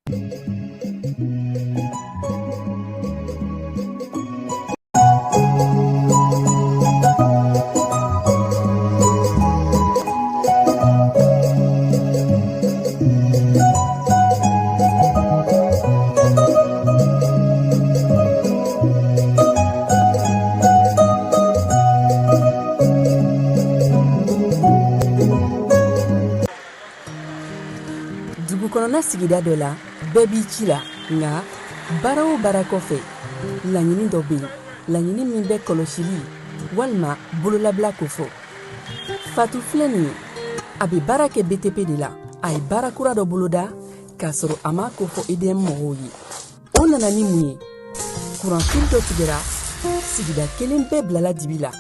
Dugu kɔnɔna sigida dɔ la, bɛɛ b'i ci la, nka baara o baara kɔfɛ, laɲini dɔ bɛ yen, laɲini min bɛ kɔlɔsili walima bololabila kofɔ. Fatu filɛ nin ye, a bɛ baara kɛ BTP de la. A ye baara kura dɔ boloda k'a sɔrɔ a m'a kofɔ EDM mɔgɔw ye. O nana ni mun ye? Kuranfili dɔ tigɛra, sigida kelen bɛɛ bilala dibi la.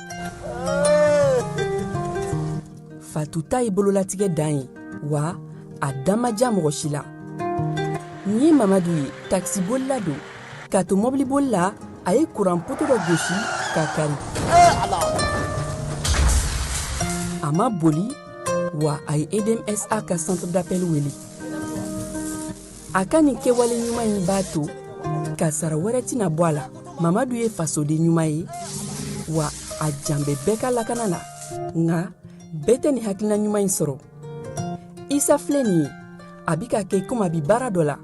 Fatu ta ye bololatigɛ dan ye, wa a da ma diya mɔgɔ si la. Nin ye Mamadu ye, takisibolila don. K'a to mɔbiliboli la, a ye kuran poto dɔ gosi k'a kari. A ma boli, wa a ye EDMSA ka centre d'appel wele. A ka nin kɛwale ɲuman in b'a to kasara wɛrɛ tɛna bɔ a la. Mamadu ye fasoden ɲuman ye, wa a jan bɛ bɛɛ ka lakana la. Nka bɛɛ tɛ nin hakilina ɲuman in sɔrɔ. Isa filɛ nin ye, a bɛ ka kɛ komi a bɛ baara dɔ la,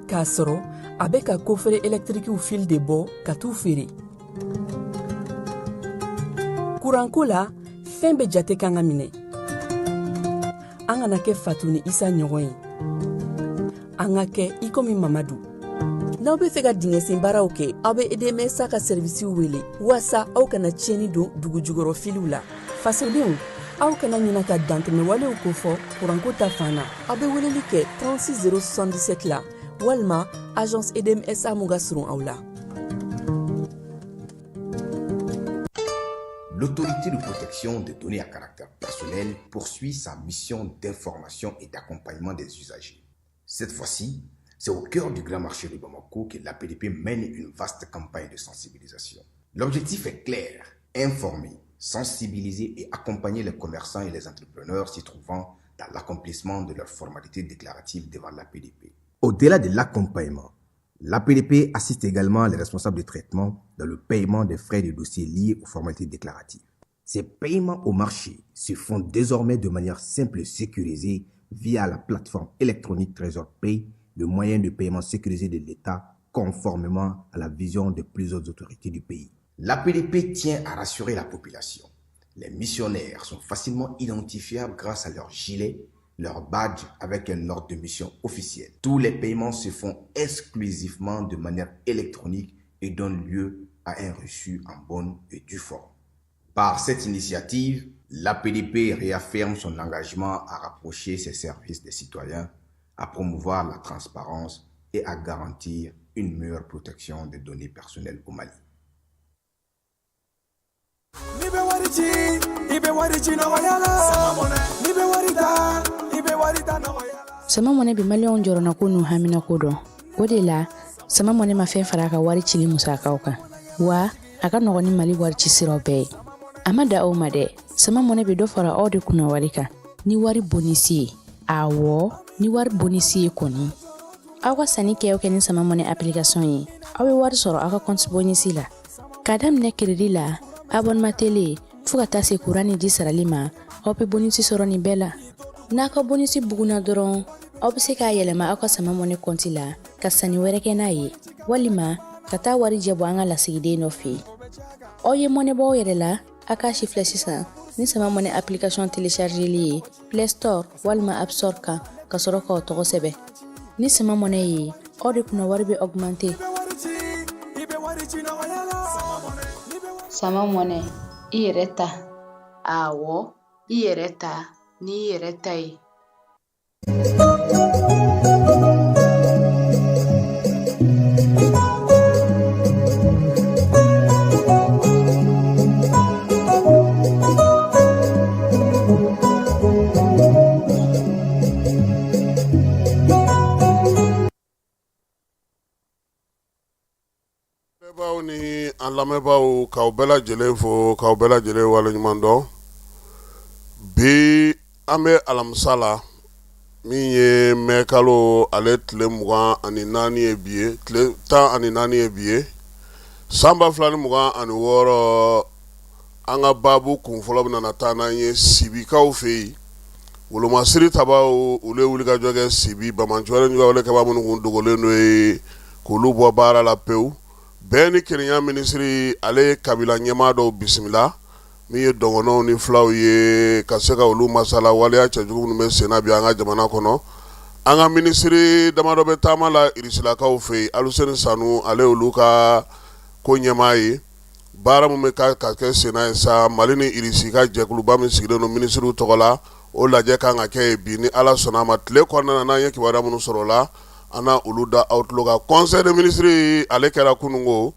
k'a sɔrɔ a bɛ ka kofere ɛlɛtirikiw fili de bɔ ka t'u feere. Kuranko la, fɛn bɛɛ jate kan ka minɛ. An kana kɛ Fatu ni Isa ɲɔgɔn ye, an ka kɛ i komi Mamadu. N'aw bɛ fɛ ka dingɛsen baaraw kɛ, aw bɛ EDMSA ka sɛrivisiw wele waasa aw kana tiɲɛni don dugujukɔrɔ filiw la. Fasodenw, aw kana ɲina ka dantɛmɛwalew kofɔ kuranko ta fan na. Aw bɛ weleli kɛ 36 077 la walima agence EDMSA mun ka surun aw la. L'autorité de protection des données à caractère personnel poursuit sa mission d'information et d'accompagnement des usagers. Cette fois-ci, c'est au cœur du grand marché de Bamako que l'APDP mène une vaste campagne de sensibilisation. L'objectif est clair, informer, sensibiliser et accompagner les commerçants et les entrepreneurs s'y trouvant dans l'accomplissement de leurs formalités déclaratives devant l'APDP. Au-delà de l'accompagnement, l'APDP assiste également les responsables de traitement dans le paiement des frais de dossier liés aux formalités déclaratives. Ces paiements au marché se font désormais de manière simple et sécurisée via la plateforme électronique Trésor Pay, le moyen de paiement sécurisé de l'État conformément à la vision de plusieurs autorités du pays. L'APDP tient à rassurer la population. Les missionnaires sont facilement identifiables grâce à leur gilet, leur badge avec un ordre de mission officiel. Tous les paiements se font exclusivement de manière électronique et donnent lieu à un reçu en bonne et due forme. Par cette initiative, l'APDP réaffirme son engagement à rapprocher ses services des citoyens, à promouvoir la transparence et à garantir une meilleure protection des données personnelles au Mali. N'i bɛ wari ci, i bɛ wari ci nɔgɔya la. N'i bɛ wari ta, i bɛ wari ta nɔgɔya la. Sama Mɔnɛ bɛ maliyɛnw jɔrɔnako n'u haminako dɔn. O de la, Sama Mɔnɛ ma fɛn fara a ka wari cili musakaw kan, wa a ka nɔgɔn ni Mali wari ci siraw bɛɛ ye. A ma da aw ma dɛ, Sama Mɔnɛ bɛ dɔ fara aw de kunna wari kan ni wari bonisi ye. Awɔ, ni wari bonisi ye kɔni. Aw ka sanni kɛ o kɛ ni Sama Mɔnɛ application ye, aw bɛ wari sɔrɔ aw ka compte bonisi la. K'a daminɛ crédit la, abonnement télé, fo ka taa se kuran ni ji sarali ma, aw bɛ bonisi sɔrɔ nin bɛɛ la. N'a ka bonisi bugunna dɔrɔn, aw bɛ se k'a yɛlɛma aw ka Sama Mɔnɛ kɔnti la ka sanni wɛrɛ kɛ n'a ye, walima ka taa warijɛ bɔ an ka lasigiden dɔ fɛ yen. Aw ye mɔnɛ bɔ aw yɛrɛ la, a k'a si filɛ sisan ni Sama Mɔnɛ application téléchargeli ye Play Store walima App Store kan, ka sɔrɔ k'aw tɔgɔ sɛbɛn. Ni Sama Mɔnɛ ye, aw de kunna wari bɛ augmenter. Sama Mɔnɛ, i yɛrɛ ta. Awɔ, i yɛrɛ ta n'i yɛrɛ ta ye. Baw ni an lamɛnbaaw, k'aw bɛɛ lajɛlen fo, k'aw bɛɛ lajɛlen waleɲuman dɔn. Bi An bɛ alamisa la min ye mɛ kalo ale tile 24 ye bi ye, tile 14 ye bi ye, san 2026. An ka baabu kun fɔlɔ bɛna na taa n'an ye Sibikaw fɛ yen. Wolomasiri tabaw, olu ye wulikajɔ kɛ Sibi banbaanciwale juguya kɛbaa minnu kun dogolen don yen, k'olu bɔ baara la pewu. Bɛn ni kelenya minisiri, ale ye kabila ɲɛmaa dɔw bisimila, min ye dɔgɔnɔw ni fulaw ye, ka se ka olu masala waleya cɛjugu minnu bɛ senna bi an ka jamana kɔnɔ. An ka minisiri damadɔ bɛ taama la Irisilakaw fɛ yen. Aluseni Sanu, ale olu ka ko ɲɛmaa ye. Baara min bɛ ka kɛ senna ye sa, Mali ni Irisi ka jɛkuluba min sigilen don minisiriw tɔgɔ la, o lajɛ kan ka kɛ yen bi ni Ala sɔnna a ma. Tile kɔnɔna na, n'an ye kibaruya minnu sɔrɔ o la, an na olu da aw tulo kan. Conseil des ministres, ale kɛra kununko.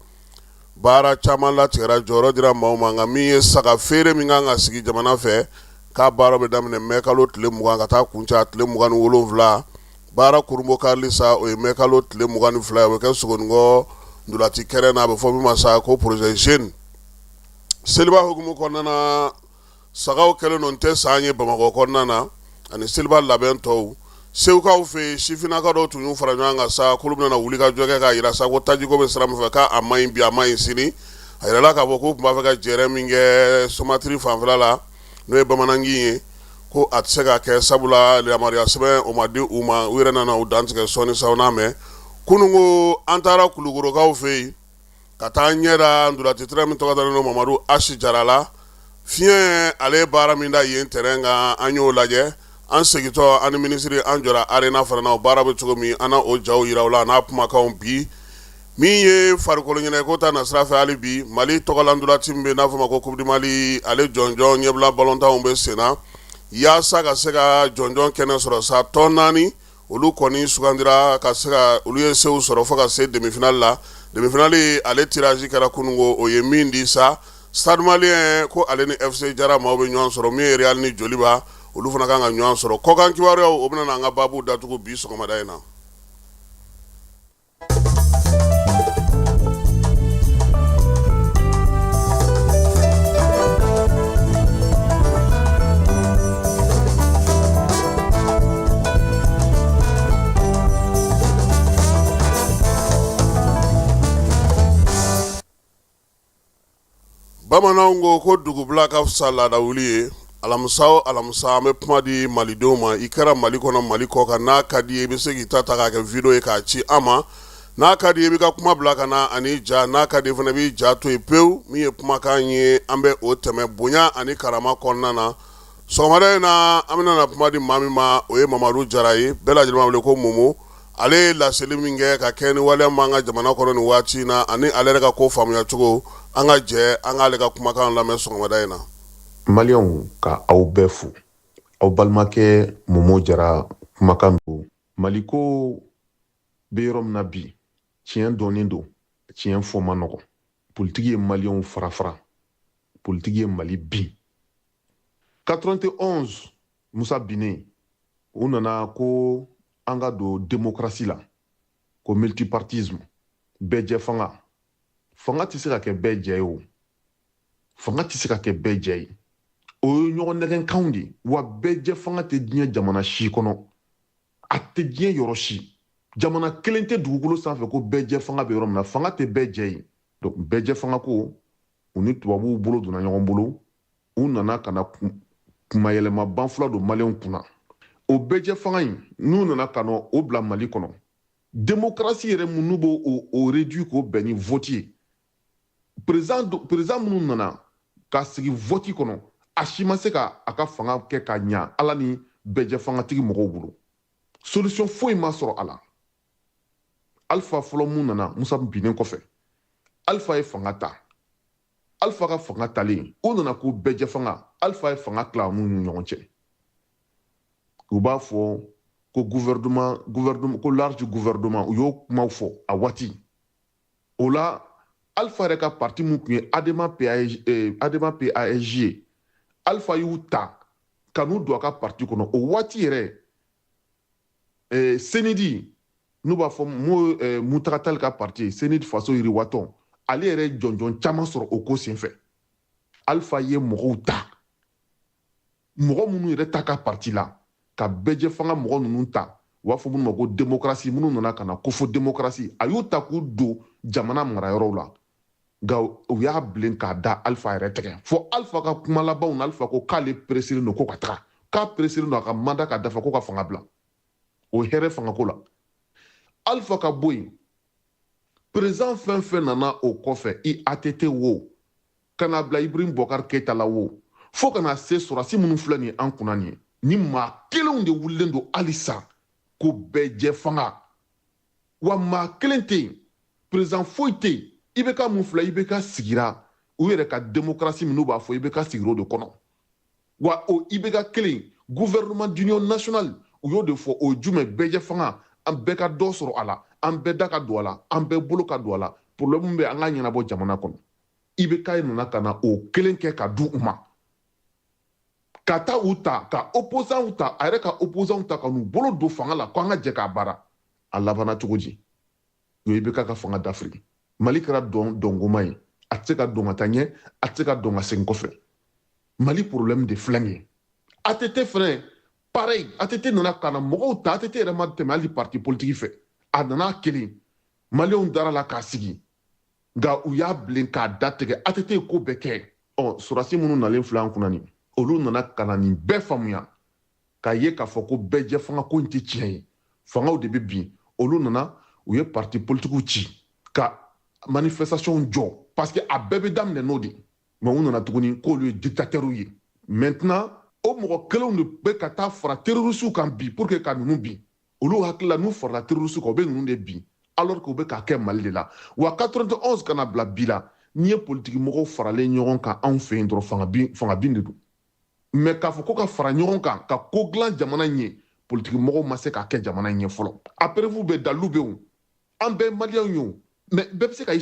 Baara caman latigɛra, jɔyɔrɔ dira maaw ma, nka min ye saga feere min kan ka sigi jamana fɛ, k'a baara bɛ daminɛ mɛ kalo tile 20 ka taa kuncɛ a tile 27. Baara kurunbonkarili sa, o ye mɛ kalo tile 22 ye, o bɛ kɛ Sogoninkɔ ntolaci kɛnɛ na, a bɛ fɔ min ma sa ko projet jeune. Seliba hukumu kɔnɔna na, sagaw kɛlen don tɛ san ye Bamakɔ kɔnɔna na ani seliba labɛn tɔw. Segukaw fɛ yen, sifinnaka dɔw tun y'u fara ɲɔgɔn kan sa, k'olu bɛna wuli ka jɔ kɛ k'a jira sa ko tajiko bɛ sira min fɛ, k'a man ɲi bi, a man ɲi sini. A yirala k'a fɔ k'u tun b'a fɛ ka jɛrɛ min kɛ Somatiri fanfɛla la, n'o ye Bamanankin ye, ko a tɛ se ka kɛ, sabula yamaruya sɛbɛn o ma di u ma. U yɛrɛ nana u dantigɛ sɔɔni sa. N'a mɛn kunun ko an taara Kulukorokaw fɛ yen ka taa ɲɛ da ntolaci terrain min tɔgɔ dalen don Mamadu Asi Jara la. Fiɲɛ, ale ye baara min da yen terrain kan, an y'o lajɛ. An segintɔ, an ni minisiri, an jɔra arena fana na, o baara bɛ cogo min, an na o jaw yira u la, a n'a kumakanw bi. Min ye farikolo ɲɛnajɛko ta nasira fɛ, hali bi Mali tɔgɔla ntolaci min bɛ n'a fɔ ma ko Coupe du Mali, ale jɔnjɔn ɲɛbila balontanw bɛ senna yaasa ka se ka jɔnjɔn kɛnɛ sɔrɔ sa. Tɔn naani olu kɔni sugandira ka se ka olu ye sew sɔrɔ fo ka se demi-finale la. Demi-finale ale tirage kɛra kununko, o ye min di sa, Stade Malien ko ale ni FC Jara maaw bɛ ɲɔgɔn sɔrɔ, min ye Real ni Joliba, olu fana kan ka ɲɔgɔn sɔrɔ. Kɔkan kibaruyaw, o bɛna an ka baabu datugu bi sɔgɔmada in na. Bamananw ko ko dugubila ka fisa laada wuli ye. Alamisa o alamisa, an bɛ kuma di malidenw ma. I kɛra Mali kɔnɔ, Mali kɔ kan, n'a ka di i ye, i bɛ se k'i ta ta k'a kɛ video ye k'a ci an ma. N'a ka di i ye, i b'i ka kuma bila ka na ani ja. N'a ka di i fana, i b'i ja to yen pewu. Min ye kumakan ye, an bɛ o tɛmɛ bonya ani karama kɔnɔna na. Sɔgɔmada in na, an bɛna na kuma di maa min ma, o ye Mamadu Jara ye, bɛɛ lajɛlen b'a wele ko Momo. Ale ye laseli min kɛ ka kɛ ni waleya min b'an ka jamana kɔnɔ nin waati in na, ani ale yɛrɛ ka ko faamuya cogo, an ka jɛ an k'ale ka kumakan lamɛn sɔgɔmada in na. Maliyɛnw, ka aw bɛɛ fo. Aw balimakɛ Momo Jara kumakan don. Maliko bɛ yɔrɔ min na bi, tiɲɛ dɔnnen don, tiɲɛ fɔ man nɔgɔn. Politiki ye maliyɛnw fara fara, politiki ye Mali bin. 91 Musa binnen, u nana ko an ka don démocratie la, ko multipartisme, bɛɛ jɛ fanga. Fanga tɛ se ka kɛ bɛɛ jɛ ye o, fanga tɛ se ka kɛ bɛɛ jɛ ye. O ye ɲɔgɔn nɛgɛnkanw de ye. Wa bɛɛ jɛ fanga tɛ diɲɛ jamana si kɔnɔ, a tɛ diɲɛ yɔrɔ si. Jamana kelen tɛ dugukolo sanfɛ ko bɛɛ jɛ fanga bɛ yɔrɔ min na. Fanga tɛ bɛɛ jɛ ye. Donc bɛɛ jɛ fanga ko, u ni tubabuw bolo donna ɲɔgɔn bolo, u nana ka na kumayɛlɛma banfula don maliyɛnw kunna. O bɛɛjɛ fanga in, n'u nana ka na o bila Mali kɔnɔ, démocratie yɛrɛ mun n'u b'o o réduit k'o bɛn ni vote ye, président minnu nana ka sigi vote kɔnɔ, a si ma se ka a ka fanga kɛ ka ɲa Ala ni bɛɛjɛ fangatigi mɔgɔw bolo. Solution foyi ma sɔrɔ a la. Alpha fɔlɔ mun nana Musa binnen kɔfɛ, Alpha ye fanga ta. Alpha ka fanga talen, u nana ko bɛɛjɛ fanga. Alpha ye fanga tila n'u ni ɲɔgɔn cɛ. U b'a fɔ ko gouvernement, gouvernement, ko large gouvernement, u y'o kumaw fɔ a waati. O la, Alpha yɛrɛ ka parti mun tun ye ADEMA PASJ, ADEMA PASJ ye, Alpha y'u ta ka n'u don a ka parti kɔnɔ. O waati yɛrɛ, CNID, n'u b'a fɔ mo Mountaga Tall ka parti ye, CNID Faso Yiriwatɔn, ale yɛrɛ jɔnjɔn caman sɔrɔ o ko senfɛ. Alpha ye mɔgɔw ta. Mɔgɔ minnu yɛrɛ t'a ka parti la, ka bɛɛjɛ fanga mɔgɔ ninnu ta, u b'a fɔ minnu ma ko démocratie, minnu nana ka na ko fo démocratie, a y'u ta k'u don jamana marayɔrɔw la. Nka u y'a bilen k'a da Alpha yɛrɛ tigɛ. Fo Alpha ka kuma labanw na, Alpha ko k'ale pressélen don ko ka taga, k'a pressélen don a ka mandat ka dafa ko ka fanga bila. O hɛrɛ fangako la. Alpha ka bɔ yen, président fɛn fɛn nana o kɔfɛ, i ATT wo, ka n'a bila Ibrahim Boubacar Keita la wo, fo ka na se sɔrɔdasi minnu filɛ nin ye an kunna nin ye, ni maa kelenw de wulilen don halisa ko bɛɛ jɛ fanga. Wa maa kelen tɛ yen, président foyi tɛ yen. IBK mun filɛ, IBK sigira u yɛrɛ ka démocratie min n'u b'a fɔ, IBK sigira o de kɔnɔ. Wa o IBK kelen, gouvernement d'union nationale, u y'o de fɔ, o ye jumɛn? Bɛɛjɛ fanga, an bɛɛ ka dɔ sɔrɔ a la, an bɛɛ da ka don a la, an bɛɛ bolo ka don a la, problème bɛ an ka ɲɛnabɔ jamana kɔnɔ. IBK nana ka na o kelen kɛ ka di u ma, ka taa u ta, ka opposants ta, a yɛrɛ ka opposants ta ka n'u bolo don fanga la ko an ka jɛ k'a baara. A labanna cogo di? U ye IBK ka fanga dafiri. Mali kɛra dɔn dɔnkoma ye, a tɛ se ka dɔn ka taa ɲɛ, a tɛ se ka dɔn ka segin kɔfɛ. Mali problème de filɛ nin ye. ATT fɛnɛ pareil, ATT nana ka na mɔgɔw ta, ATT yɛrɛ ma tɛmɛ hali parti politique fɛ, a nana kelen, maliyɛnw dara la k'a sigi, nka u y'a bilen k'a datigɛ. ATT ye ko bɛɛ kɛ. Ɔ sɔrɔdasi minnu nalen filɛ an kunna nin, olu nana ka na nin bɛɛ faamuya k'a ye k'a fɔ ko bɛɛ jɛ fanga ko in tɛ tiɲɛ ye, fangaw de bɛ bin. Olu nana, u ye parti politikiw ci ka manifestation jɔ, parce que a bɛɛ bɛ daminɛ n'o de ye. Mais u nana tuguni k'olu ye dictateurs ye. Maintenant o mɔgɔ kelenw de bɛ ka taa fara terroristew kan bi pour que ka ninnu bin. Olu hakili la n'u farala terroristew kan, u bɛ ninnu de bin, alors que u bɛ k'a kɛ Mali de la. Wa 91 kana bila bi la, n'i ye politiki mɔgɔw faralen ɲɔgɔn kan anw fɛ yen dɔrɔn, fanga bin de don. Mais k'a fɔ ko ka fara ɲɔgɔn kan ka ko dilan jamana in ye, politiki mɔgɔw ma se k'a kɛ jamana in ye fɔlɔ. A preuve bɛ, dalilu bɛ yen, an bɛɛ maliyɛnw ye o, mais bɛɛ bɛ se ka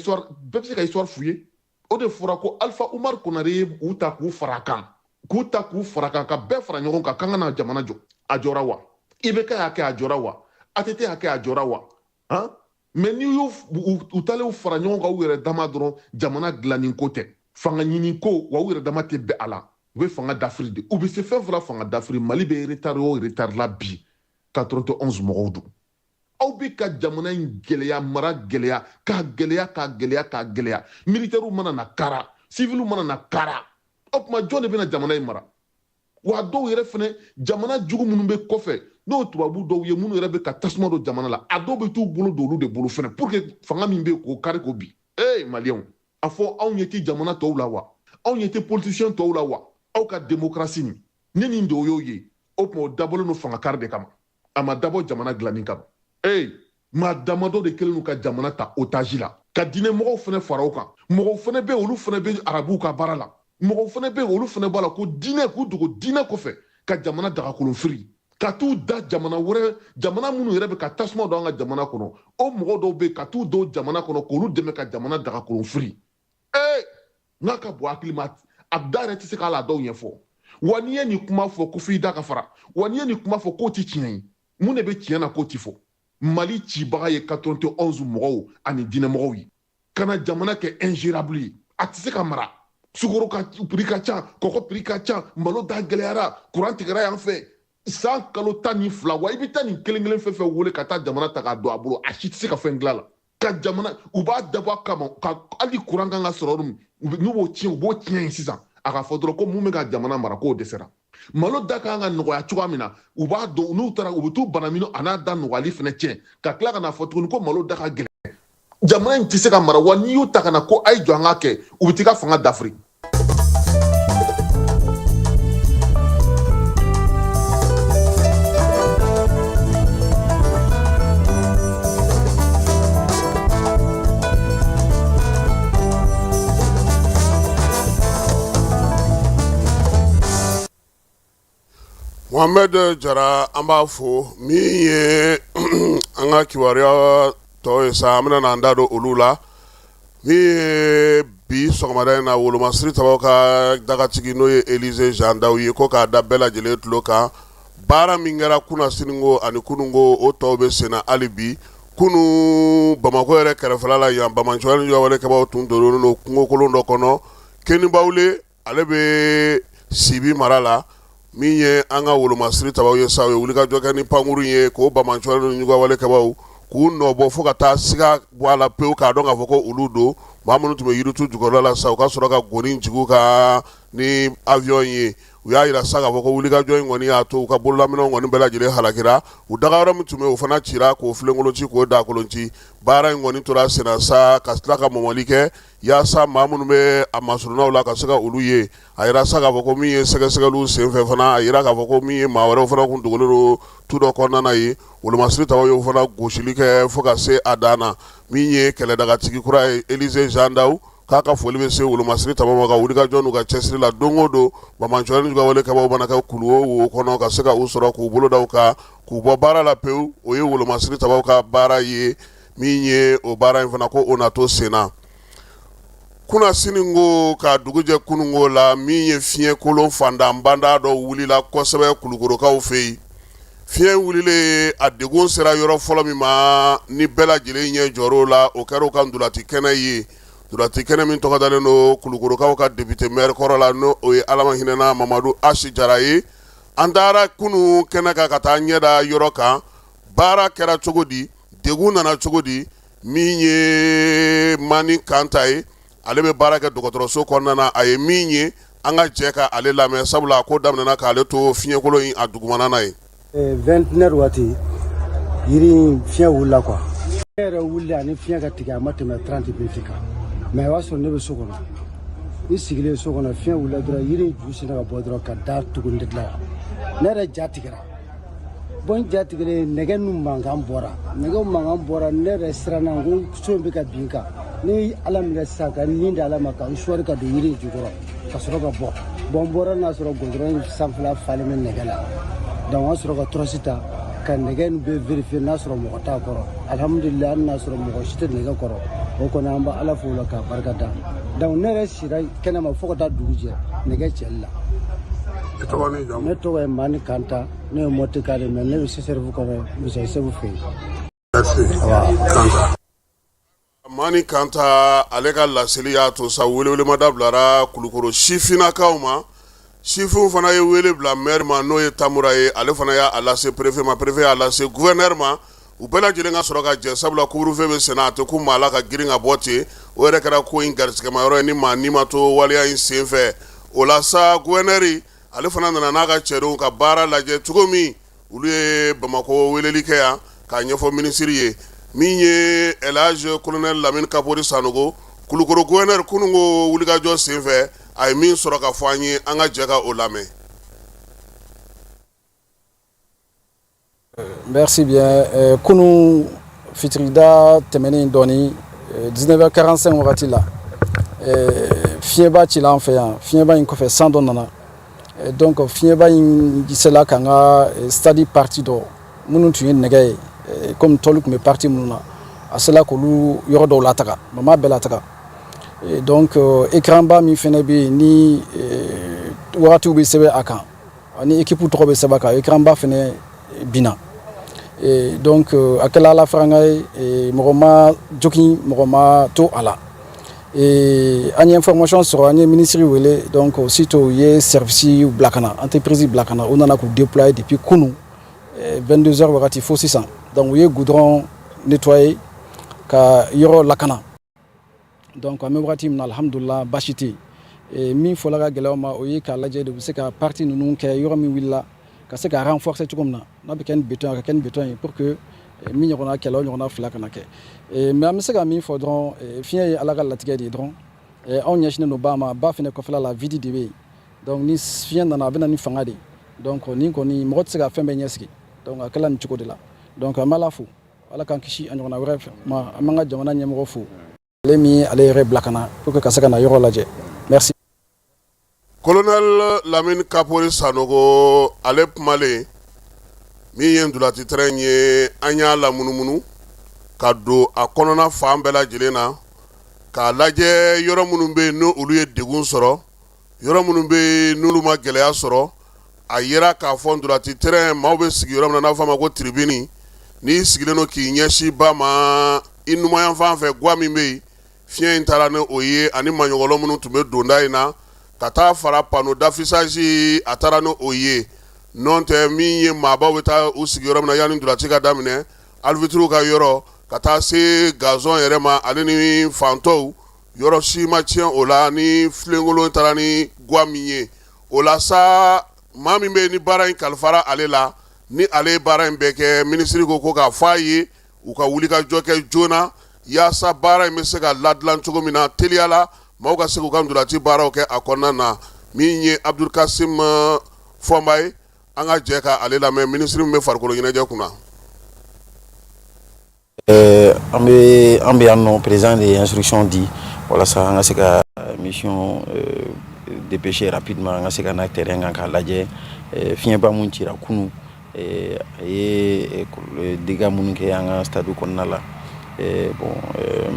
histoire f'u ye. O de fɔra ko Alpha Oumar Konaré ye u ta k'u fara a kan, k'u ta k'u fara kan, ka bɛɛ fara ɲɔgɔn kan k'an ka na jamana jɔ. A jɔra wa? IBK y'a kɛ, a jɔra wa? ATT y'a kɛ, a jɔra wa? Han, mais n'i y'u u taalen fara ɲɔgɔn kan u yɛrɛ dama dɔrɔn, jamana dilanni ko tɛ, fanga ɲini ko wa, u yɛrɛ dama tɛ bɛn a la, u bɛ fanga dafiri de. U bɛ se fɛn fila fanga dafiri. Mali bɛ retard o retard la bi, 91 mɔgɔw don. Aw bɛ ka jamana in gɛlɛya, mara gɛlɛya, k'a gɛlɛya, k'a gɛlɛya, k'a gɛlɛya. Militaires mana na kara, civils mana na kara, o tuma jɔn de bɛna jamana in mara? Wa dɔw yɛrɛ fɛnɛ, jamana jugu minnu bɛ kɔfɛ, n'o tubabu dɔw ye minnu yɛrɛ bɛ ka tasuma don jamana la, a dɔw bɛ t'u bolo don olu de bolo fɛnɛ pour que fanga min bɛ yen k'o kari k'o bin. Ee maliyɛnw, a fɔ anw ɲɛ tɛ jamana tɔw la wa? Anw ɲɛ tɛ politicien tɔw la wa? Aw ka démocratie nin, ne nin de y'o ye. O tuma o dabɔlen don fanga kari de kama, a ma dabɔ jamana dilanni kama. Ee maa damadɔ de kɛlen don ka jamana ta otage la, ka diinɛ mɔgɔw fɛnɛ fara o kan. Mɔgɔw fɛnɛ bɛ yen, olu fɛnɛ bɛ arabuw ka baara la. Mɔgɔw fɛnɛ bɛ yen, olu fɛnɛ b'a la ko diinɛ, k'u dogo diinɛ kɔfɛ ka jamana dagakolon firi, ka t'u da jamana wɛrɛ, jamana minnu yɛrɛ bɛ ka tasuma don an ka jamana kɔnɔ. O mɔgɔ dɔw bɛ yen ka t'u don jamana kɔnɔ k'olu dɛmɛ ka jamana dagakolon firi. Ee n'a ka bon hakili ma, a da yɛrɛ tɛ se k'a la dɔw ɲɛfɔ. Wa n'i ye nin kuma fɔ ko f'i da ka fara, wa n'i ye nin kuma fɔ k'o tɛ tiɲɛ ye, mun de bɛ tiɲɛ na k'o ti fɔ? Mali cibaga ye 91 mɔgɔw ani diinɛmɔgɔw ye ka na jamana kɛ ingérable ye, a tɛ se ka mara. Sukaro ka prix ka ca, kɔgɔ prix ka ca, malo da gɛlɛyara, kuran tigɛra yan fɛ san kalo 12. Wa i bɛ taa nin kelen kelen fɛn fɛn wele ka taa jamana ta k'a don a bolo, a si tɛ se ka fɛn dilan la ka jamana. U b'a dabɔ a kama ka hali kuran kan ka sɔrɔ yɔrɔ min, n'u b'o tiɲɛ, u b'o tiɲɛ yen sisan. A ka fɔ dɔrɔn ko mun bɛ ka jamana mara k'o dɛsɛra. Malo da kan ka nɔgɔya cogoya min na, u b'a dɔn n'u taara u bɛ t'u banamini a n'a da nɔgɔyali fɛnɛ tiɲɛ, ka tila ka n'a fɔ tuguni ko malo da ka gɛlɛn, jamana in tɛ se ka mara. Wa n'i y'u ta ka na ko a ye jɔ an k'a kɛ, u bɛ t'i ka fanga dafiri. Mohamed Jara, an b'a fo. Min ye an ka kibaruya tɔw ye sa, an bɛna n'an da don olu la. Min ye bi sɔgɔmada in na, wolomasiri tabaw ka dagatigi, n'o ye Élisée Jean Daw ye, ko k'a da bɛɛ lajɛlen tulo kan, baara min kɛra kunasini ko ani kununko, o tɔw bɛ senna hali bi. Kunun, Bamakɔ yɛrɛ kɛrɛfɛla la yan, banbaanciwale juguwalekɛbaw tun donnen don kungokolon dɔ kɔnɔ, Kenibawule, ale bɛ Sibi mara la. Min ye an ka wolomasiri tabaw ye sa, u ye wulikajɔ kɛ ni pankurun ye k'o banbaanciwale ni juguwale kɛbaw k'u nɔbɔ fo ka taa siga bɔ a la pewu, k'a dɔn k'a fɔ ko olu don. Maa minnu tun bɛ yiritu jukɔrɔla la sa, u ka sɔrɔ ka goni jigin u kan ni avion ye. U y'a jira sa k'a fɔ ko wulikajɔ in kɔni y'a to u ka bololaminɛnw kɔni bɛɛ lajɛlen halakira. U dagayɔrɔ min tun bɛ, o fana cira k'o filenkolon ci, k'o dakolon ci. Baara in kɔni tora senna sa ka tila ka mɔmɔli kɛ yaasa maa minnu bɛ a masurunnaw la ka se ka olu ye. A yira sa k'a fɔ ko min ye sɛgɛsɛgɛliw senfɛ fana, a yira k'a fɔ ko min ye maa wɛrɛw fana kun dogolen don tu dɔ kɔnɔna na yen. Wolomasiri tabaw y'o fana gosili kɛ fo ka se a dan na. Min ye kɛlɛdagatigi kura ye, Elize Jean Daw, k'a ka foli bɛ se wolomasiri tabaw ma ka wulikajɔ n'u ka cɛsiri la don o don. Banbaanciwale ni juguwale kɛbaw mana kɛ kulu o wo kɔnɔ, ka se ka u sɔrɔ k'u bolo da u kan, k'u bɔ baara la pewu, o ye wolomasiri tabaw ka baara ye. Min ye o baara in fana, ko o na to senna kunasini ko ka dugujɛ kununko la. Min ye fiɲɛkolon fandanbanda dɔ wulila kosɛbɛ Kulukorokaw fɛ yen. Fiɲɛ wulilen, a degun sera yɔrɔ fɔlɔ min ma ni bɛɛ lajɛlen ɲɛ jɔr'o la, o kɛra u ka ntolaci kɛnɛ ye, ntolaci kɛnɛ min tɔgɔ dalen don Kulukorokaw ka député maire kɔrɔ la, n'o o ye Ala ma hinɛna Mamadu Asi Jara ye. An taara kunun kɛnɛ kan ka taa ɲɛ da yɔrɔ kan, baara kɛra cogo di, degun nana cogo di. Min ye Mani Kanta ye, ale bɛ baara kɛ dɔgɔtɔrɔso kɔnɔna na. A ye min ye, an ka jɛ ka ale lamɛn, sabula a ko daminɛna k'ale to fiɲɛkolon in a dugumana na ye. 21 waati, yiri in fiɲɛ wulila quoi. Fiɲɛ yɛrɛ wulila ani fiɲɛ ka tigɛ, a ma tɛmɛ 30 minutes kan, mais o y'a sɔrɔ ne bɛ so kɔnɔ. N sigilen so kɔnɔ, fiɲɛ wulila dɔrɔn, yiri in ju sinna ka bɔ dɔrɔn ka da tugu ne la. Ne yɛrɛ ja tigɛra. Bon, ja tigɛlen, nɛgɛ nu mankan bɔra, nɛgɛ mankan bɔra. Ne yɛrɛ siranna ko so in bɛ ka bin kan. Ne Ala minɛ sisan ka nin di Ala ma, ka n sɔɔri ka don yiri in jukɔrɔ ka sɔrɔ ka bɔ. Bon, n bɔra n'a sɔrɔ goudron in sanfɛla falen bɛ nɛgɛ la. Donc an sɔrɔ ka torche ta ka nɛgɛ in bɛɛ vérifier n'a sɔrɔ mɔgɔ t'a kɔrɔ. Alhamdulilayi, hali n'a sɔrɔ mɔgɔ si tɛ nɛgɛ kɔrɔ, o kɔni an bɛ Ala fo o la k'a barika da. Donc ne yɛrɛ sira kɛnɛma fo ka taa dugu jɛ nɛgɛ cɛli la. Ne tɔgɔ ye Mani Kanta, ne ye Mɔtika de, mais ne bɛ CSRéf kɔnɔ Musa Segu fɛ yen. Mani Kanta, ale ka laseli y'a to sa welewelemada bilara Kulukoro sifinnakaw ma. Sifinw fana ye wele bila maire ma, n'o ye Tamura ye. Ale fana y'a lase préfet ma, préfet y'a lase gouverneur ma. U bɛɛ lajɛlen ka sɔrɔ ka jɛ, sabula couvre-feu bɛ senna, a tɛ kun maa la ka girin ka bɔ ten. O yɛrɛ kɛra ko in garisigɛmayɔrɔ ye ni maa ni ma to waleya in senfɛ. O la sa, gouverneur ale fana nana n'a ka cɛdenw ka baara lajɛ cogo min. Olu ye Bamakɔ weleli kɛ yan k'a ɲɛfɔ minisiri ye. Min ye Elhaji Colonel Lamine Kapori Sanogo, Kulukoro gouverneur, kununko wulikajɔ senfɛ, a ye min sɔrɔ ka fɔ an ye, an ka jɛ ka o lamɛn. Merci bien. Kunun fitirida tɛmɛnen dɔɔni, 19h45 wagati la, fiɲɛba cila an fɛ yan. Fiɲɛba in kɔfɛ, san dɔ nana. Donc fiɲɛba in sela k'an ka stade partie dɔ minnu tun ye nɛgɛ ye, comme tôle tun bɛ partie minnu na, a sela k'olu yɔrɔ dɔw lataga, mais ma bɛɛ lataga. Donc écran ba min fɛnɛ bɛ yen ni wagatiw bɛ sɛbɛn a kan ani équipe tɔgɔ bɛ sɛbɛn a kan, écran ba fɛnɛ binna. Donc a kɛla Ala faranga ye, mɔgɔ ma jogin, mɔgɔ ma to a la. An ye information sɔrɔ, an ye ministre wele. Donc aussitôt u ye service bila ka na, entreprise bila ka na. U nana k'u déployer depuis kunun 22 heures wagati fo sisan. Donc u ye goudron nettoyer ka yɔrɔ lakana. Donc an bɛ wagati min na, alhamdulillah, baasi tɛ yen. Min fɔla ka gɛlɛya ma, o ye k'a lajɛ de u bɛ se ka partie ninnu kɛ yɔrɔ min wulila, ka se ka renforcer cogo min na, n'a bɛ kɛ ni béton, a ka kɛ ni béton ye, pour que min ɲɔgɔnna kɛlɛ o ɲɔgɔnna fila kana kɛ. Mais an bɛ se ka min fɔ dɔrɔn, fiɲɛ ye Ala ka latigɛ de ye dɔrɔn. Anw ɲɛsinnen don ba ma, ba fɛnɛ kɔfɛla la, vide de bɛ yen. Donc ni fiɲɛ nana, a bɛ na ni fanga de ye. Donc nin kɔni, mɔgɔ tɛ se ka fɛn bɛɛ ɲɛsigi. Donc a kɛla nin cogo de la. Donc an bɛ Ala fo, Ala k'an kisi a ɲɔgɔnna wɛrɛ ma. An b'an ka jamana ɲɛmɔgɔ fo, ale min ale yɛrɛ bila ka na pour que ka se ka na yɔrɔ lajɛ. Merci. Colonel Lamine Kapori Sanogo, ale kumalen. Min ye ntolaci terrain ye, an y'a lamunumunu ka don a kɔnɔna fan bɛɛ lajɛlen na k'a lajɛ yɔrɔ minnu bɛ yen n'olu olu ye degun sɔrɔ, yɔrɔ minnu bɛ yen n'olu ma gɛlɛya sɔrɔ. A yera k'a fɔ ntolaci terrain, maaw bɛ sigi yɔrɔ min na, n'a fɔ a ma ko tribune, n'i sigilen don k'i ɲɛsin ba ma, i numanyanfan fɛ, gwa min bɛ yen, fiɲɛ in taara ni o ye, ani maɲɔgɔlɔ minnu tun bɛ donda in na. Ka taa fara panneau d'affichage a taara n' o ye. N'o tɛ min ye maabaw bɛ taa u sigi yɔrɔ min na yanni ntolaci ka daminɛ, arbitre ka yɔrɔ, ka taa se gazon yɛrɛ ma, ale ni fantɔw yɔrɔ si ma tiɲɛ o la ni filenkolon taara ni gwa min ye. O la sa, maa min bɛ ni baara in kalifara ale la, ni ale ye baara in bɛɛ kɛ, minisiri ko k'a fɔ a ye u ka wulikajɔ kɛ joona yaasa baara in bɛ se ka ladilan cogo min na teliya la, maaw ka se k'u ka ntolaci baaraw kɛ a kɔnɔna na. Min ye Abdul Kasim Fɔnba ye, an ka jɛ ka ale lamɛn, minisiri min bɛ farikolo ɲɛnajɛ kunna. An bɛ yan nɔ, président de ye instruction di walasa an ka se ka mission dépêcher rapidement, an ka se ka na terrain kan k'a lajɛ fiɲɛba mun cira kunun, a ye dégâts minnu kɛ an ka stade kɔnɔna la. Bon,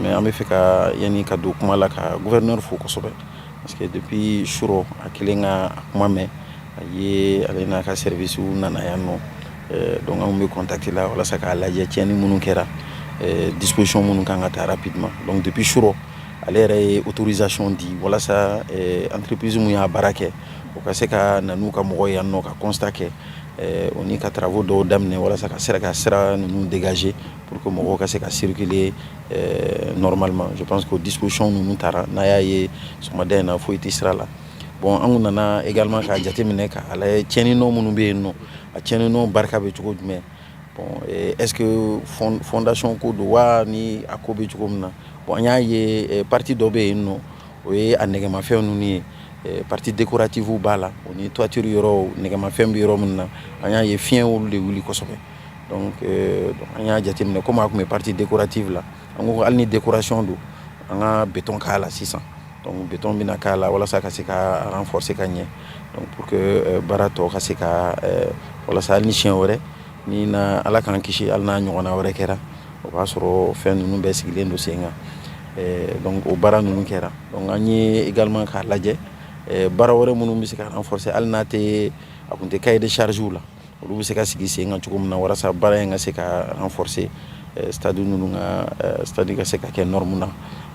mais an bɛ fɛ ka, yanni ka don kuma la, ka gouverneur fo kosɛbɛ, parce que depuis surɔ a kelen ka kuma mɛn, a ye ale n'a ka service nana yan nɔ. Donc anw bɛ contact la walasa k'a lajɛ tiɲɛni minnu kɛra, disposition minnu kan ka ta rapidement. Donc depuis surɔ, ale yɛrɛ ye autorisation di walasa entreprise mun y'a baara kɛ, o ka se ka na n'u ka mɔgɔ yan nɔ ka constat kɛ, o ni ka travaux dɔw daminɛ walasa ka sera ka sira ninnu dégager pour que mɔgɔw ka se ka circuler normalement. Je pense que disposition ninnu taara n'a y'a ye sɔgɔmada in na, foyi tɛ sira la. Bon, an kun nana également k'a jateminɛ k'a lajɛ tiɲɛni nɔ minnu bɛ yen nɔ, a tiɲɛni nɔ barika bɛ cogo jumɛn. Bon, est ce que fondation ko don wa, ni a ko bɛ cogo min na. Bon, an y'a ye partie dɔ bɛ yen nɔ, o ye a nɛgɛmafɛn ninnu ye, partie décorative b'a la, o ni toiture yɔrɔ, nɛgɛmafɛn bɛ yɔrɔ min na, an y'a ye fiɲɛ olu de wuli kosɛbɛ. Donc an y'a jateminɛ, komi a tun bɛ partie décorative la, an ko hali ni décoration don, an ka béton k'a la sisan. Donc béton bɛna k'a la walasa ka se ka renforcer ka ɲɛ, donc pour que baara tɔ ka se ka, walasa hali ni siɲɛ wɛrɛ ni na, Ala k'an kisi, hali n'a ɲɔgɔnna wɛrɛ kɛra, o b'a sɔrɔ fɛn ninnu bɛɛ sigilen don sen kan. Donc o baara ninnu kɛra. Donc an ye également k'a lajɛ baara wɛrɛ minnu bɛ se ka renforcer, hali n'a tɛ a kun tɛ cahier de charge la, olu bɛ se ka sigi sen kan cogo min na walasa baara in ka se ka renforcer, stade ninnu ka stade ka se ka kɛ norme na.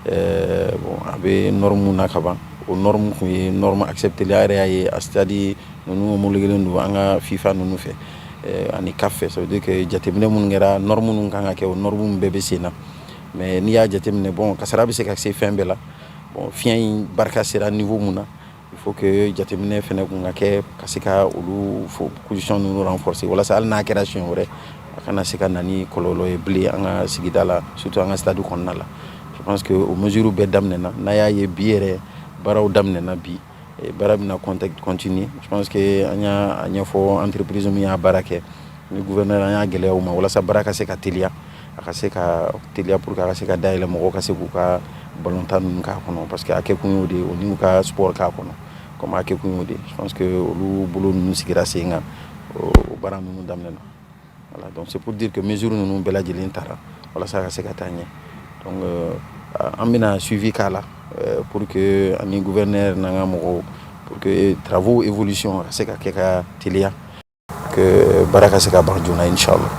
Bon, a bɛ norme na ka ban, o norme kun ye norme accepté. A yɛrɛ y'a ye a stade ninnu homologué don an ka FIFA ninnu fɛ ani CAF fɛ. Ça veut dire que jateminɛ minnu kɛra, norme minnu kan ka kɛ, o norme bɛɛ bɛ sen na. Mais n'i y'a jateminɛ, bon, kasara bɛ se ka se fɛn bɛɛ la. Bon, fiɲɛ in barika sera niveau mun na, il faut que jateminɛ fɛnɛ kun ka kɛ ka se ka olu position ninnu renforcer walasa hali n'a kɛra siɲɛ wɛrɛ, a kana se ka na ni kɔlɔlɔ ye bilen an ka sigida la, surtout an ka stade kɔnɔna la. Je pense que o mesure bɛɛ daminɛna. N'a y'a ye bi yɛrɛ, baaraw daminɛna bi, baara bɛna continuer. Je pense que an y'a ɲɛfɔ entreprise min y'a baara kɛ ni gouverneur, an y'a gɛlɛya u ma walasa baara ka se ka teliya, a ka se ka teliya pour que a ka se ka dayɛlɛ, mɔgɔw ka se k'u ka balontan ninnu k'a kɔnɔ, parce que a kɛ kun y'o de ye, o n'u ka sport k'a kɔnɔ, comme a kɛ kun y'o de ye. Je pense que olu bolo ninnu sigira sen kan, o baara ninnu daminɛna. Voilà, donc c'est pour dire que mesure ninnu bɛɛ lajɛlen tara walasa ka se ka taa ɲɛ. Donc an bɛna suivi k'a la pour que ani gouverneur n'an ka mɔgɔw, pour que travaux évolution ka se ka kɛ ka teliya, que baara ka se ka ban joona, inchallah.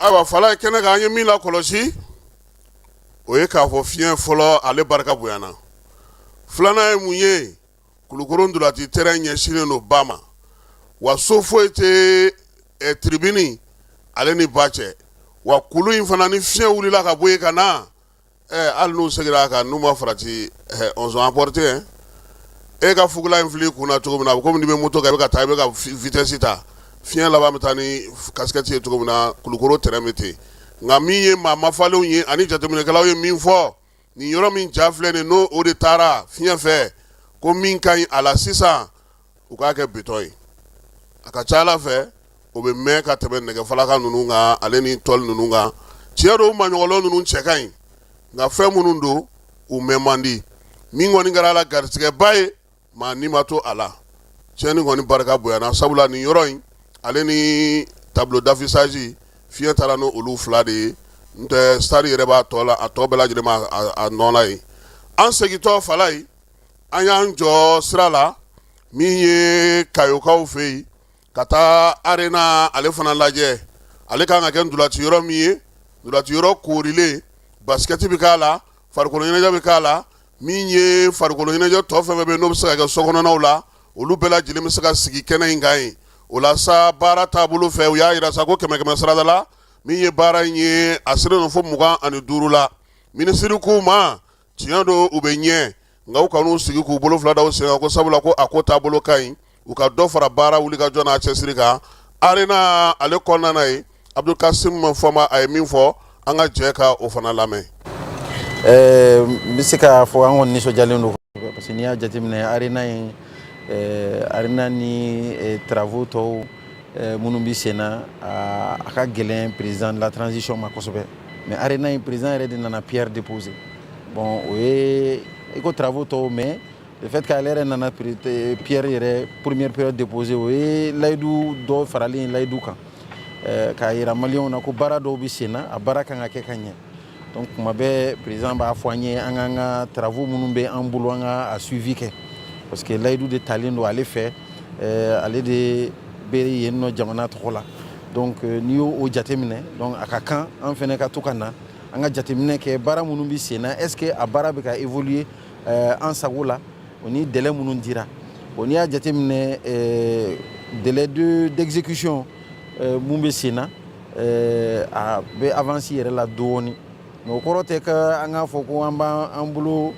Ayiwa, fala ye kɛnɛ kan, an ye min lakɔlɔsi, o ye k'a fɔ fiɲɛ fɔlɔ, ale barika bonyana. Filanan ye mun ye? Kulukoro ntolaci terrain ɲɛsinnen don ba ma, wa so foyi tɛ tribune ale ni ba cɛ. Wa kulu in fana, ni fiɲɛ wulila ka bɔ yen ka na, hali n'u seginna a kan, n'u ma farati, on sont emportés. E ka fugula in fili kunna cogo min na, a bɛ komi n'i bɛ moto kan, i bɛ ka taa, i bɛ ka vitesse ta, fiɲɛ laban bɛ taa ni casquette ye cogo min na, Kulukoro terrain bɛ ten. Nka min ye maa mafalenw ye ani jateminɛkɛlaw ye min fɔ, nin yɔrɔ min ja filɛ nin, n'o o de taara fiɲɛ fɛ, ko min ka ɲi a la sisan, u k'a kɛ béton ye. A ka ca Ala fɛ, o bɛ mɛn ka tɛmɛ nɛgɛfalaka ninnu kan, ale ni tɔli ninnu kan. Tiɲɛ don, maɲɔgɔlɔ ninnu cɛ ka ɲi, nka fɛn minnu don, u mɛn man di. Min kɔni kɛra a la garisɛgɛba ye, maa ni ma to a la, tiɲɛni kɔni barika bonyana, sabula nin yɔrɔ in ale ni tableau d'affichage, fiɲɛ taara n'o olu fila de ye. N tɛ stade yɛrɛ b'a tɔ la, a tɔ bɛɛ lajɛlen ma a nɔ la yen. An segintɔ fala ye, an y'an jɔ sira la min ye Kayokaw fɛ yen, ka taa arena ale fana lajɛ. Ale kan ka kɛ ntolaci yɔrɔ min ye, ntolaci yɔrɔ koorilen, basket bɛ k'a la, farikolo ɲɛnajɛ bɛ k'a la. Min ye farikolo ɲɛnajɛ tɔ fɛn fɛn bɛ n'o bɛ se ka kɛ sokɔnɔnaw la, olu bɛɛ lajɛlen bɛ se ka sigi kɛnɛ in kan yen. O la sa, baara taabolo fɛ, u y'a jira sa ko kɛmɛ kɛmɛ sarada la, min ye baara in ye, a selen don fo 25 la. Minisiri k'u ma, tiɲɛ don u bɛ ɲɛ, nka u kan'u sigi k'u bolo fila da u sen kan, ko sabula ko a ko taabolo ka ɲi, u ka dɔ fara baara wulikajɔ n'a cɛsiri kan. Arena ale kɔnɔna na yen, Abdulkasim Fɔnba, a ye min fɔ, an ka jɛ ka o fana lamɛn. N bɛ se k'a fɔ an kɔni nisɔndiyalen don, parce que n'i y'a jateminɛ, arena in, arena ni travaux tɔw minnu bɛ sen na, a ka gɛlɛn président de la transition ma kosɛbɛ. Mais arena in, président yɛrɛ de nana pierre déposer. Bon, o ye i ko travaux tɔw, mais le fait qu'ale yɛrɛ nana pierre yɛrɛ, première pierre déposer, o ye layidu dɔ faralen layidu kan, k'a yira maliyɛnw na ko baara dɔw bɛ sen na, a baara kan ka kɛ ka ɲɛ. Donc kuma bɛɛ président b'a fɔ an ye, an k'an ka travaux minnu bɛ an bolo, an ka a suivi kɛ, parce que layidu de talen don ale fɛ, ale de bɛ yen nɔ jamana tɔgɔ la. Donc n'i y'o o jateminɛ, donc a ka kan an fɛnɛ ka to ka na an ka jateminɛ kɛ baara minnu bɛ sen na, est ce que a baara bɛ ka évoluer an sago la, o ni délai minnu dira. Bon, n'i y'a jateminɛ, délai de d'exécution mun bɛ sen na, a bɛ avance yɛrɛ la dɔɔni. Mais o kɔrɔ tɛ ka an k'a fɔ ko an b'an bolo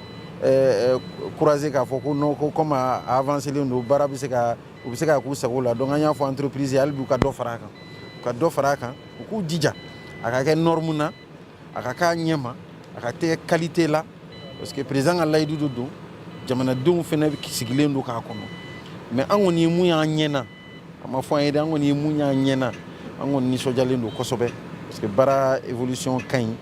croiser k'a fɔ ko non, ko comme a avancelen don, baara bɛ se ka u bɛ se k'a k'u sago la. Donc an y'a fɔ entreprise ye, hali bi u ka dɔ fara a kan, u ka dɔ fara a kan, u k'u jija a ka kɛ norme na, a ka k'a ɲɛ ma, a ka kɛ qualité la, parce que président ka layidu de don, jamanadenw fɛnɛ sigilen don k'a kɔnɔ. Mais an kɔni ye mun y'an ɲɛ na, a ma fɔ an ye dɛ, an kɔni ye mun y'an ɲɛ na, an kɔni nisɔndiyalen don kosɛbɛ, parce que baara évolution ka ɲi,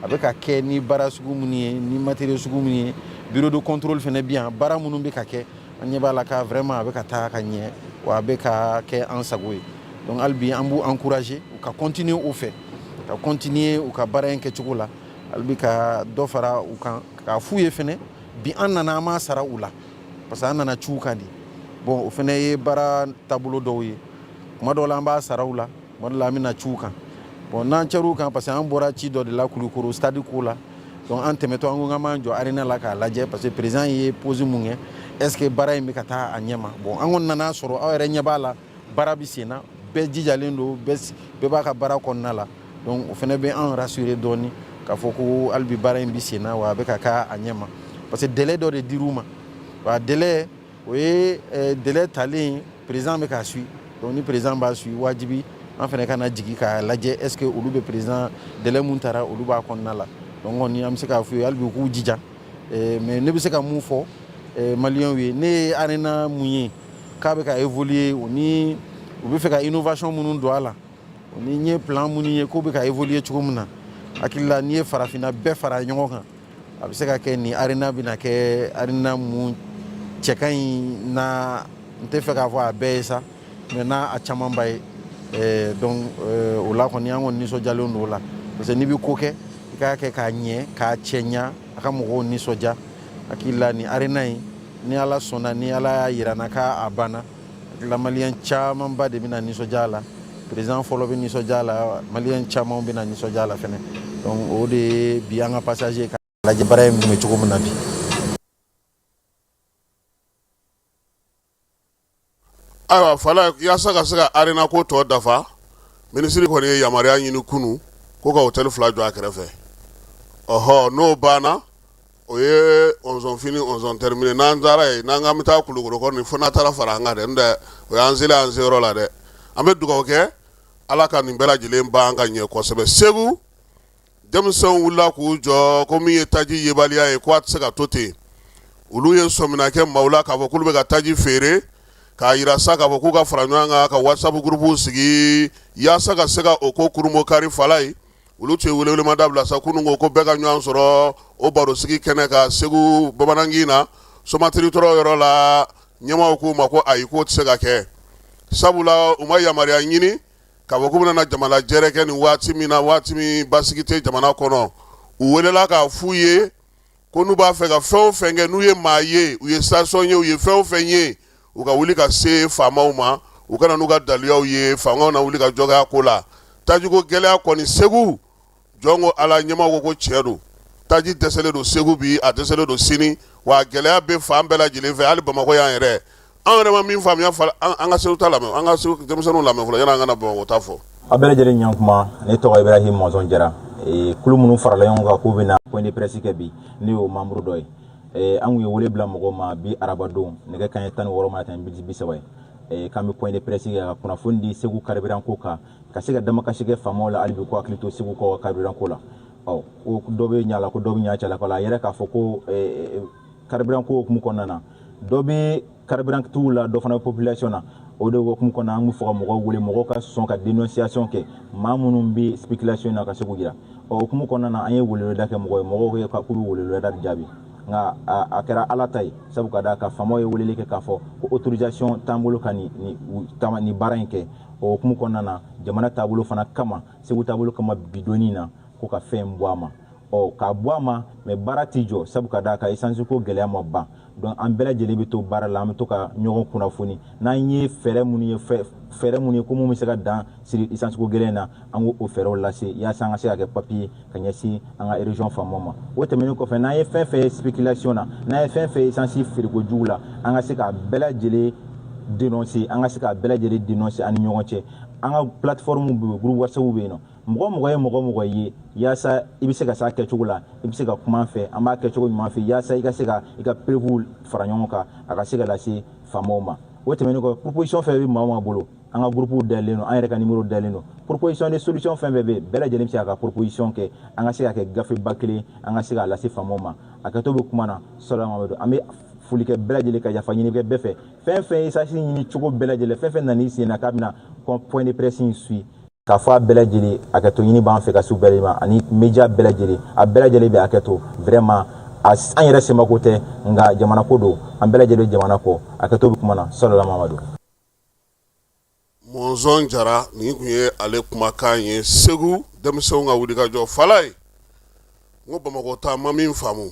a bɛ ka kɛ ni baara sugu minnu ye, ni matériel sugu minnu ye. Bureau de contrôle fɛnɛ bi yan, baara minnu bɛ ka kɛ, an ɲɛ b'a la ka vraiment a bɛ ka taa ka ɲɛ, wa a bɛ ka kɛ an sago ye. Donc hali bi an b'u encourager u ka continuer o fɛ, ka continuer u ka baara in kɛcogo la, hali bi ka dɔ fara u kan, k'a f'u ye fɛnɛ bi an nana, an m'a sara u la, parce que an nana ci u kan de. Bon, o fɛnɛ ye baara taabolo dɔw ye. Kuma dɔw la an b'a sara u la, kuma dɔw la an bɛna ci u kan. Bon, n'an cɛr'u kan, parce que an bɔra ci dɔ de la Kulukoro stade ko la, donc an tɛmɛtɔ, an ko k'an b'an jɔ arena la k'a lajɛ, parce que président ye pose mun kɛ, est ce que baara in bɛ ka taa a ɲɛ ma? Bon, an kɔni nana sɔrɔ aw yɛrɛ ɲɛ b'a la, baara bɛ sen na, bɛɛ jijalen don, bɛɛ b'a ka baara kɔnɔna la. Donc o fɛnɛ bɛ an rassurer dɔɔni k'a fɔ ko hali bi baara in bɛ sen na, wa a bɛ ka k'a ɲɛ ma, parce que délai dɔ de dir'u ma, wa délai o ye délai talen, président bɛ k'a suit. Donc ni président b'a suit, wajibi an fɛnɛ ka na jigin k'a lajɛ, est ce que olu bɛ président délai mun taara, olu b'a kɔnɔna la. Donc kɔni an bɛ se k'a f'u ye hali bi u k'u jija. Mais ne bɛ se ka mun fɔ maliyɛnw ye, ne ye arena mun ye k'a bɛ ka évoluer, o ni u bɛ fɛ ka innovation minnu don a la, o ni n ye plan minnu ye k'o bɛ ka évoluer cogo min na, hakili la n'i ye farafinna bɛɛ fara ɲɔgɔn kan, a bɛ se ka kɛ nin arena bɛna kɛ arena mun cɛ ka ɲi na. N tɛ fɛ k'a fɔ a bɛɛ ye sa, mais n'a a camanba ye. Donc o la kɔni an kɔni nisɔndiyalen don o la, parce que n'i bɛ ko kɛ, i k'a kɛ k'a ɲɛ, k'a cɛ ɲa, a ka mɔgɔw nisɔndiya. Hakili la nin arena in, ni Ala sɔnna, ni Ala y'a yira n na k'a banna, hakili la maliyɛn camanba de bɛna nisɔndiya a la. Président fɔlɔ bɛ nisɔndiya a la, maliyɛn caman bɛna nisɔndiya a la fɛnɛ. Donc o de ye bi an ka passage ye, k'a lajɛ baara in bɛ cogo min na bi. Ayiwa Fala, yaasa ka se ka arena ko tɔ dafa, minisiri kɔni ye yamaruya ɲini kunun ko ka hôtel fila jɔ a kɛrɛfɛ. Ɔhɔ, n'o banna, o ye 11 fini, 11 terminé. N'an taara yen, n'an k'an bɛ taa Kulukoro kɔni, fo n'a taara fara an kan dɛ, n'o tɛ o y'an selen an seyɔrɔ la dɛ. An bɛ dugawu kɛ, Ala ka nin bɛɛ lajɛlen ban ka ɲɛ kosɛbɛ. Segu denmisɛnw wulila k'u jɔ ko min ye taji yebaliya ye, ko a tɛ se ka to ten. Olu ye sɔmina kɛ maaw la k'a fɔ k'olu bɛ ka taji feere, k'a yira sa k'a fɔ k'u ka fara ɲɔgɔn kan ka WhatsApp groupe sigi yaasa ka se ka o ko kurunbonkari. Fala ye, olu tun ye welewelemada bila sa kunun ko bɛɛ ka ɲɔgɔn sɔrɔ o barosigi kɛnɛ kan Segu bamanankin na, Somatiri tɔrɔ yɔrɔ la. Ɲɛmaaw k'u ma ko ayi, k'o tɛ se ka kɛ, sabula u ma yamaruya ɲini k'a fɔ k'u bɛna na jamana jɛrɛ kɛ nin waati min na, waati min basigi tɛ jamana kɔnɔ. U welela k'a f'u ye ko n'u b'a fɛ ka fɛn o fɛn kɛ, n'u ye maa ye, u ye station ye, u ye fɛn o fɛn ye, u ka wuli ka se faamaw ma, u ka na n'u ka daluyaw ye, faamaw na wuli ka jɔ k'a ko la. Tajiko gɛlɛya kɔni Segu, jɔn ko Ala, ɲɛmaaw ko ko tiɲɛ don. Taji dɛsɛlen don Segu bi, a dɛsɛlen don sini, wa gɛlɛya bɛ fan bɛɛ lajɛlen fɛ, hali Bamakɔ yan yɛrɛ. An yɛrɛ ma min faamuya, an ka Segu ta lamɛn, an ka Segu denmisɛnninw lamɛn fɔlɔ, yanni an ka na Bamakɔ ta fɔ. Aw bɛɛ lajɛlen ɲankuma. Ne tɔgɔ Ibrahim Mɔnzɔn Jara. Kulu minnu farala ɲɔgɔn kan k'u bɛna point de presse kɛ bi, ne y'o membre dɔ ye. An kun ye wele bila mɔgɔw ma bi arabadon nɛgɛ kanɲɛ 16 mana tɛmɛ 30 ye, k'an bɛ point de presse kɛ ka kunnafoni di Segu carburant ko kan, ka se ka damakasi kɛ faamaw la hali bi ko hakili to Segu kɔ carburant ko la. Ɔ ko dɔ bɛ ɲa la, ko dɔ bɛ ɲa cɛlakaw la. A yɛrɛ k'a fɔ ko carburant ko hukumu kɔnɔna na, dɔ bɛ carburant tigiw la, dɔ fana bɛ population na. O de hukumu kɔnɔna, an bɛ fɔ ka mɔgɔw wele, mɔgɔw ka sɔn ka dénonciation kɛ, maa minnu bɛ spéculation na, ka se k'u jira. Ɔ hukumu kɔnɔna na, an ye weleweleda kɛ mɔgɔw ye, mɔgɔw ye k'u bɛ weleweleda jaabi, nka a kɛra Ala ta ye, sabu ka d'a kan faamaw ye weleli kɛ k'a fɔ ko autorisation t'an bolo ka nin nin baara in kɛ. O hukumu kɔnɔna na, jamana taabolo fana kama, Segu taabolo kama, bidonni na ko ka fɛn bɔ a ma. Ɔ k'a bɔ a ma, mais baara tɛ jɔ, sabu ka d'a kan essence ko gɛlɛya ma ban. Donc an bɛɛ lajɛlen bɛ to baara la, an bɛ to ka ɲɔgɔn kunnafoni. N'an ye fɛɛrɛ minnu ye, fɛɛrɛ minnu ye ko mun bɛ se ka dan siri essence ko gɛlɛn na, an k'o fɛɛrɛw lase yaasa an ka se ka kɛ papier ka ɲɛsin an ka région faamaw ma. O tɛmɛnen kɔfɛ, n'an ye fɛn fɛn ye spéculation na, n'an ye fɛn fɛn ye essence feereko jugu la, an ka se k'a bɛɛ lajɛlen dénoncer, an ka se k'a bɛɛ lajɛlen dénoncer an ni ɲɔgɔn cɛ. An ka plateforme bɛ yen, groupe WhatsApp bɛ yen nɔ. Mɔgɔ mɔgɔ ye mɔgɔ mɔgɔ ye, yaasa i bɛ se ka s'a kɛcogo la, i bɛ se ka kuma an fɛ, an b'a kɛcogo ɲuman fɛ, yaasa i ka se ka i ka preuve fara ɲɔgɔn kan, a ka se ka lase faamaw ma. O tɛmɛnen kɔ, proposition fɛn bɛ maa o maa bolo, an ka groupe dayɛlɛlen don, an yɛrɛ ka numéro dayɛlɛlen don. Proposition de solution fɛn fɛn bɛ yen, bɛɛ lajɛlen bɛ se k'a ka proposition kɛ, an ka se ka kɛ gafeba kelen, an ka se k'a lase faamaw ma. A kɛtɔ bɛ kuma na sɔrɔ Mamadu, an bɛ foli kɛ bɛɛ lajɛlen, ka yafa ɲini kɛ bɛɛ fɛ. Fɛn fɛn ye essence ɲini cogo bɛɛ lajɛlen, fɛn fɛn nan'i sen na k'a bɛna point de presse in suit, k'a fɔ a bɛɛ lajɛlen hakɛto ɲini b'an fɛ ka s'u bɛɛ ma, ani média bɛɛ lajɛlen, a bɛɛ lajɛlen bɛ hakɛto. Vraiment, an yɛrɛ semako tɛ, nka jamana ko don, an bɛɛ lajɛlen jamana kɔ. Hakɛto bɛ kuma na sɔrɔla Mamadu. Mɔnzɔn Jara, nin tun ye ale kumakan ye. Segu denmisɛnw ka wulikajɔ fala ye. N ko Bamakɔ ta ma min faamu,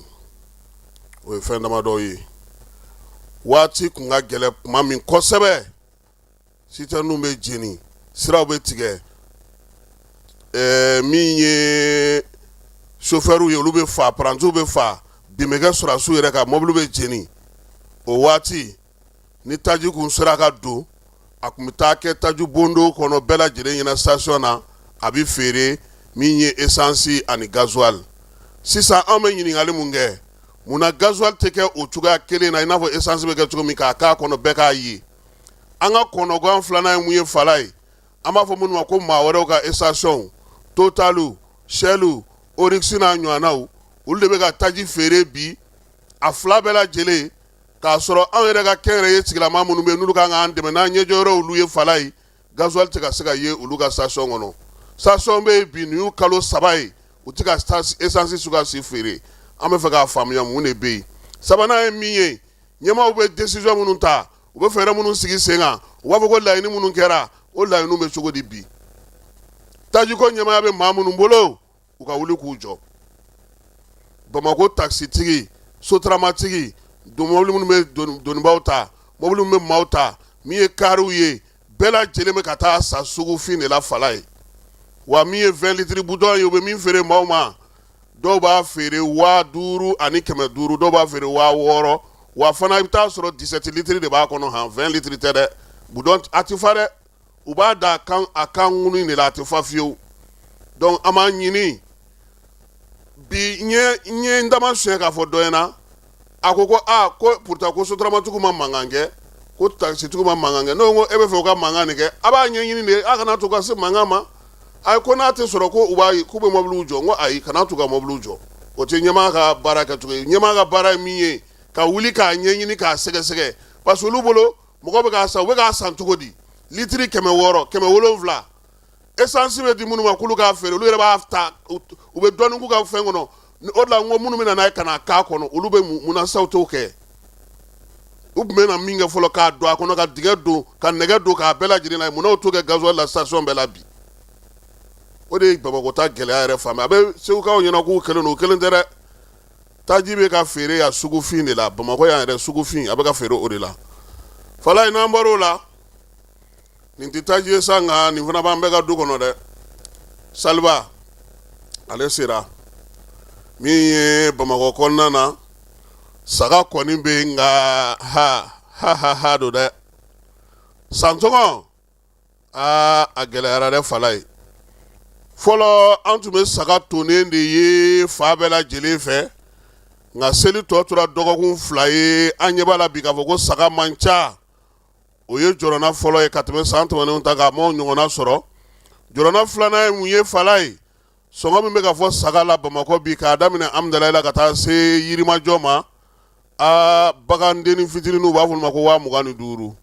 o ye fɛn damadɔ ye. Waati tun ka gɛlɛn tuma min kosɛbɛ, sitɛrininw bɛ jeni, siraw bɛ tigɛ, min ye sofɛriw ye, olu bɛ fa, parantiw bɛ fa, bin bɛ kɛ sɔrɔdasiw yɛrɛ kan, mɔbili bɛ jeni. O waati ni taji kun sera ka don, a tun bɛ taa kɛ taji bondo kɔnɔ bɛɛ lajɛlen ɲɛna station na, a bɛ feere, min ye essence ani gasoil. Sisan anw bɛ ɲininkali mun kɛ? Munna gasoil tɛ kɛ o cogoya kelen na i n'a fɔ essence bɛ kɛ cogo min, k'a k'a kɔnɔ, bɛɛ k'a ye? An ka kɔnɔgan filanan ye mun ye fala ye? An b'a fɔ minnu ma ko maa wɛrɛw ka station, Total, Shell, Oryx n'a ɲɔgɔnnaw, olu de bɛ ka taji feere bi, a fila bɛɛ lajɛlen, k'a sɔrɔ anw yɛrɛ ka kɛnyɛrɛye tigilama minnu bɛ yen, n'olu kan k'an dɛmɛ n'an ɲɛjɔyɔrɔ olu ye fala ye, gasoil tɛ ka se ka ye olu ka station kɔnɔ. Station bɛ yen bi, nin y'u kalo 3 ye, u tɛ ka essence suguya si feere. An bɛ fɛ k'a faamuya mun de bɛ yen. Sabanan ye min ye, ɲɛmaaw bɛ décision minnu ta, u bɛ fɛɛrɛ minnu sigi sen kan, u b'a fɔ ko laɲini minnu kɛra, o laɲiniw bɛ cogo di bi? Tajiko ɲɛmaaya bɛ maa minnu bolo, u ka wuli k'u jɔ. Bamakɔ takisitigi, sotaramatigi, mobili minnu bɛ donibaw ta, mobili minnu bɛ maaw ta, min ye kariw ye, bɛɛ lajɛlen bɛ ka taa sa sugufin de la fala ye. Wa min ye 20 litres bidon ye, u bɛ min feere maaw ma, dɔw b'a feere 5500, dɔw b'a feere 6000. Wa fana i bɛ taa sɔrɔ 17 litres de b'a kɔnɔ, han, 20 litres tɛ dɛ. Bidon a tɛ fa dɛ, u b'a da a kan ŋunu de la, a tɛ fa fiyewu. Donc an b'a ɲini bi, n ye n dama suɲɛ k'a fɔ dɔ ɲɛna, a ko ko aa, ko pourtant ko sotaramatigiw ma mankan kɛ, ko takisitigiw ma mankan kɛ. Ne ko e bɛ fɛ u ka mankan de kɛ? A b'a ɲɛɲini de, a kana to ka se mankan ma. Ayi, ko n'a tɛ sɔrɔ, ko u b'a k'u bɛ mɔbiliw jɔ. N ko ayi, kana t'u ka mɔbiliw jɔ, o tɛ ɲɛmaa ka baara kɛcogo ye. Ɲɛmaa ka baara ye min ye, ka wuli k'a ɲɛɲini, k'a sɛgɛsɛgɛ, parce que olu bolo mɔgɔ bɛ k'a san, u bɛ k'a san cogo di? Litiri 600, 700, essence bɛ di minnu ma k'olu k'a feere, olu yɛrɛ b'a ta, u bɛ dɔɔnin k'u ka fɛn kɔnɔ. O de la n ko minnu bɛ na n'a ye ka na k'a kɔnɔ, olu bɛ mun na sa u t'o kɛ? U tun bɛ na min kɛ fɔlɔ, k'a don a kɔnɔ, ka dingɛ don, ka nɛgɛ don, k'a bɛɛ lajɛlen na, munna u t'o kɛ gasoil la station bɛɛ la bi? O de ye Bamakɔ ta gɛlɛya yɛrɛ fan bɛɛ. A bɛ Segukaw ɲɛna k'u kelen don, u kelen tɛ dɛ. Taji bɛ ka feere yan sugufin de la, Bamakɔ yan yɛrɛ, sugufin a bɛ ka feere o de la fala. N'an bɔr'o la, nin tɛ taji ye sa, nka nin fana b'an bɛɛ ka du kɔnɔ dɛ. Saliba ale sera. Min ye Bamakɔ kɔnɔna na, saga kɔni bɛ yen, nka ha ha ha ha don dɛ. Sansɔngɔ aa, a gɛlɛyara dɛ Falaye. Fɔlɔ an tun bɛ saga tonnen de ye fan bɛɛ lajɛlen fɛ, nka seli tɔ tora dɔgɔkun 2 ye, an ɲɛ b'a la bi k'a fɔ ko saga man ca. O ye jɔrɔna fɔlɔ ye ka tɛmɛ san tɛmɛnenw ta kan, a m'o ɲɔgɔnna sɔrɔ. Jɔrɔna filanan ye mun ye Falaye? Sɔngɔ min bɛ ka fɔ saga la Bamakɔ bi, k'a daminɛ Amudalayi la ka taa se Yirimajɔ ma, aa, bagandennin fitinin u b'a fɔ ma ko 25,000.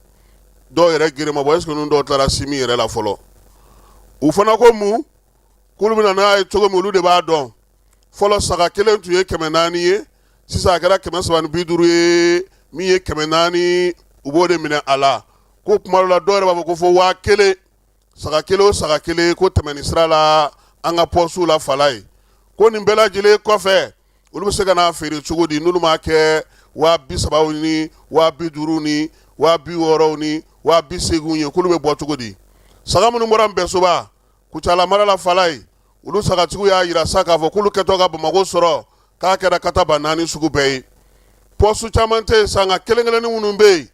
Dɔw yɛrɛ gere ma bɔ. Est-ce que ninnu dɔw tilara simi yɛrɛ la fɔlɔ? U fana ko mun k'olu bɛna n'a ye cogo min, olu de b'a dɔn. Fɔlɔ saga kelen tun ye 400 ye, sisan a kɛra 350 ye. Min ye 400, u b'o de minɛ a la. Ko tuma dɔ la, dɔw yɛrɛ b'a fɔ ko fo 1000, saga kelen o saga kelen, ko tɛmɛni sira la an ka pɔsiw la Falaye. Ko nin bɛɛ lajɛlen kɔfɛ, olu bɛ se ka n'a feere cogo di n'olu m'a kɛ 30,000 ni 50,000 ni 60,000 ni 80,000 ye? K'olu bɛ bɔ cogo di? Saga minnu bɔra Npɛsoba, Kucala mara la Falaye, olu sagatigiw y'a jira sa k'a fɔ k'olu kɛtɔ ka Bamakɔ sɔrɔ, k'a kɛra kataba naani sugu bɛɛ ye. Pɔsu caman tɛ yen sa, nka kelen kelennin minnu bɛ yen,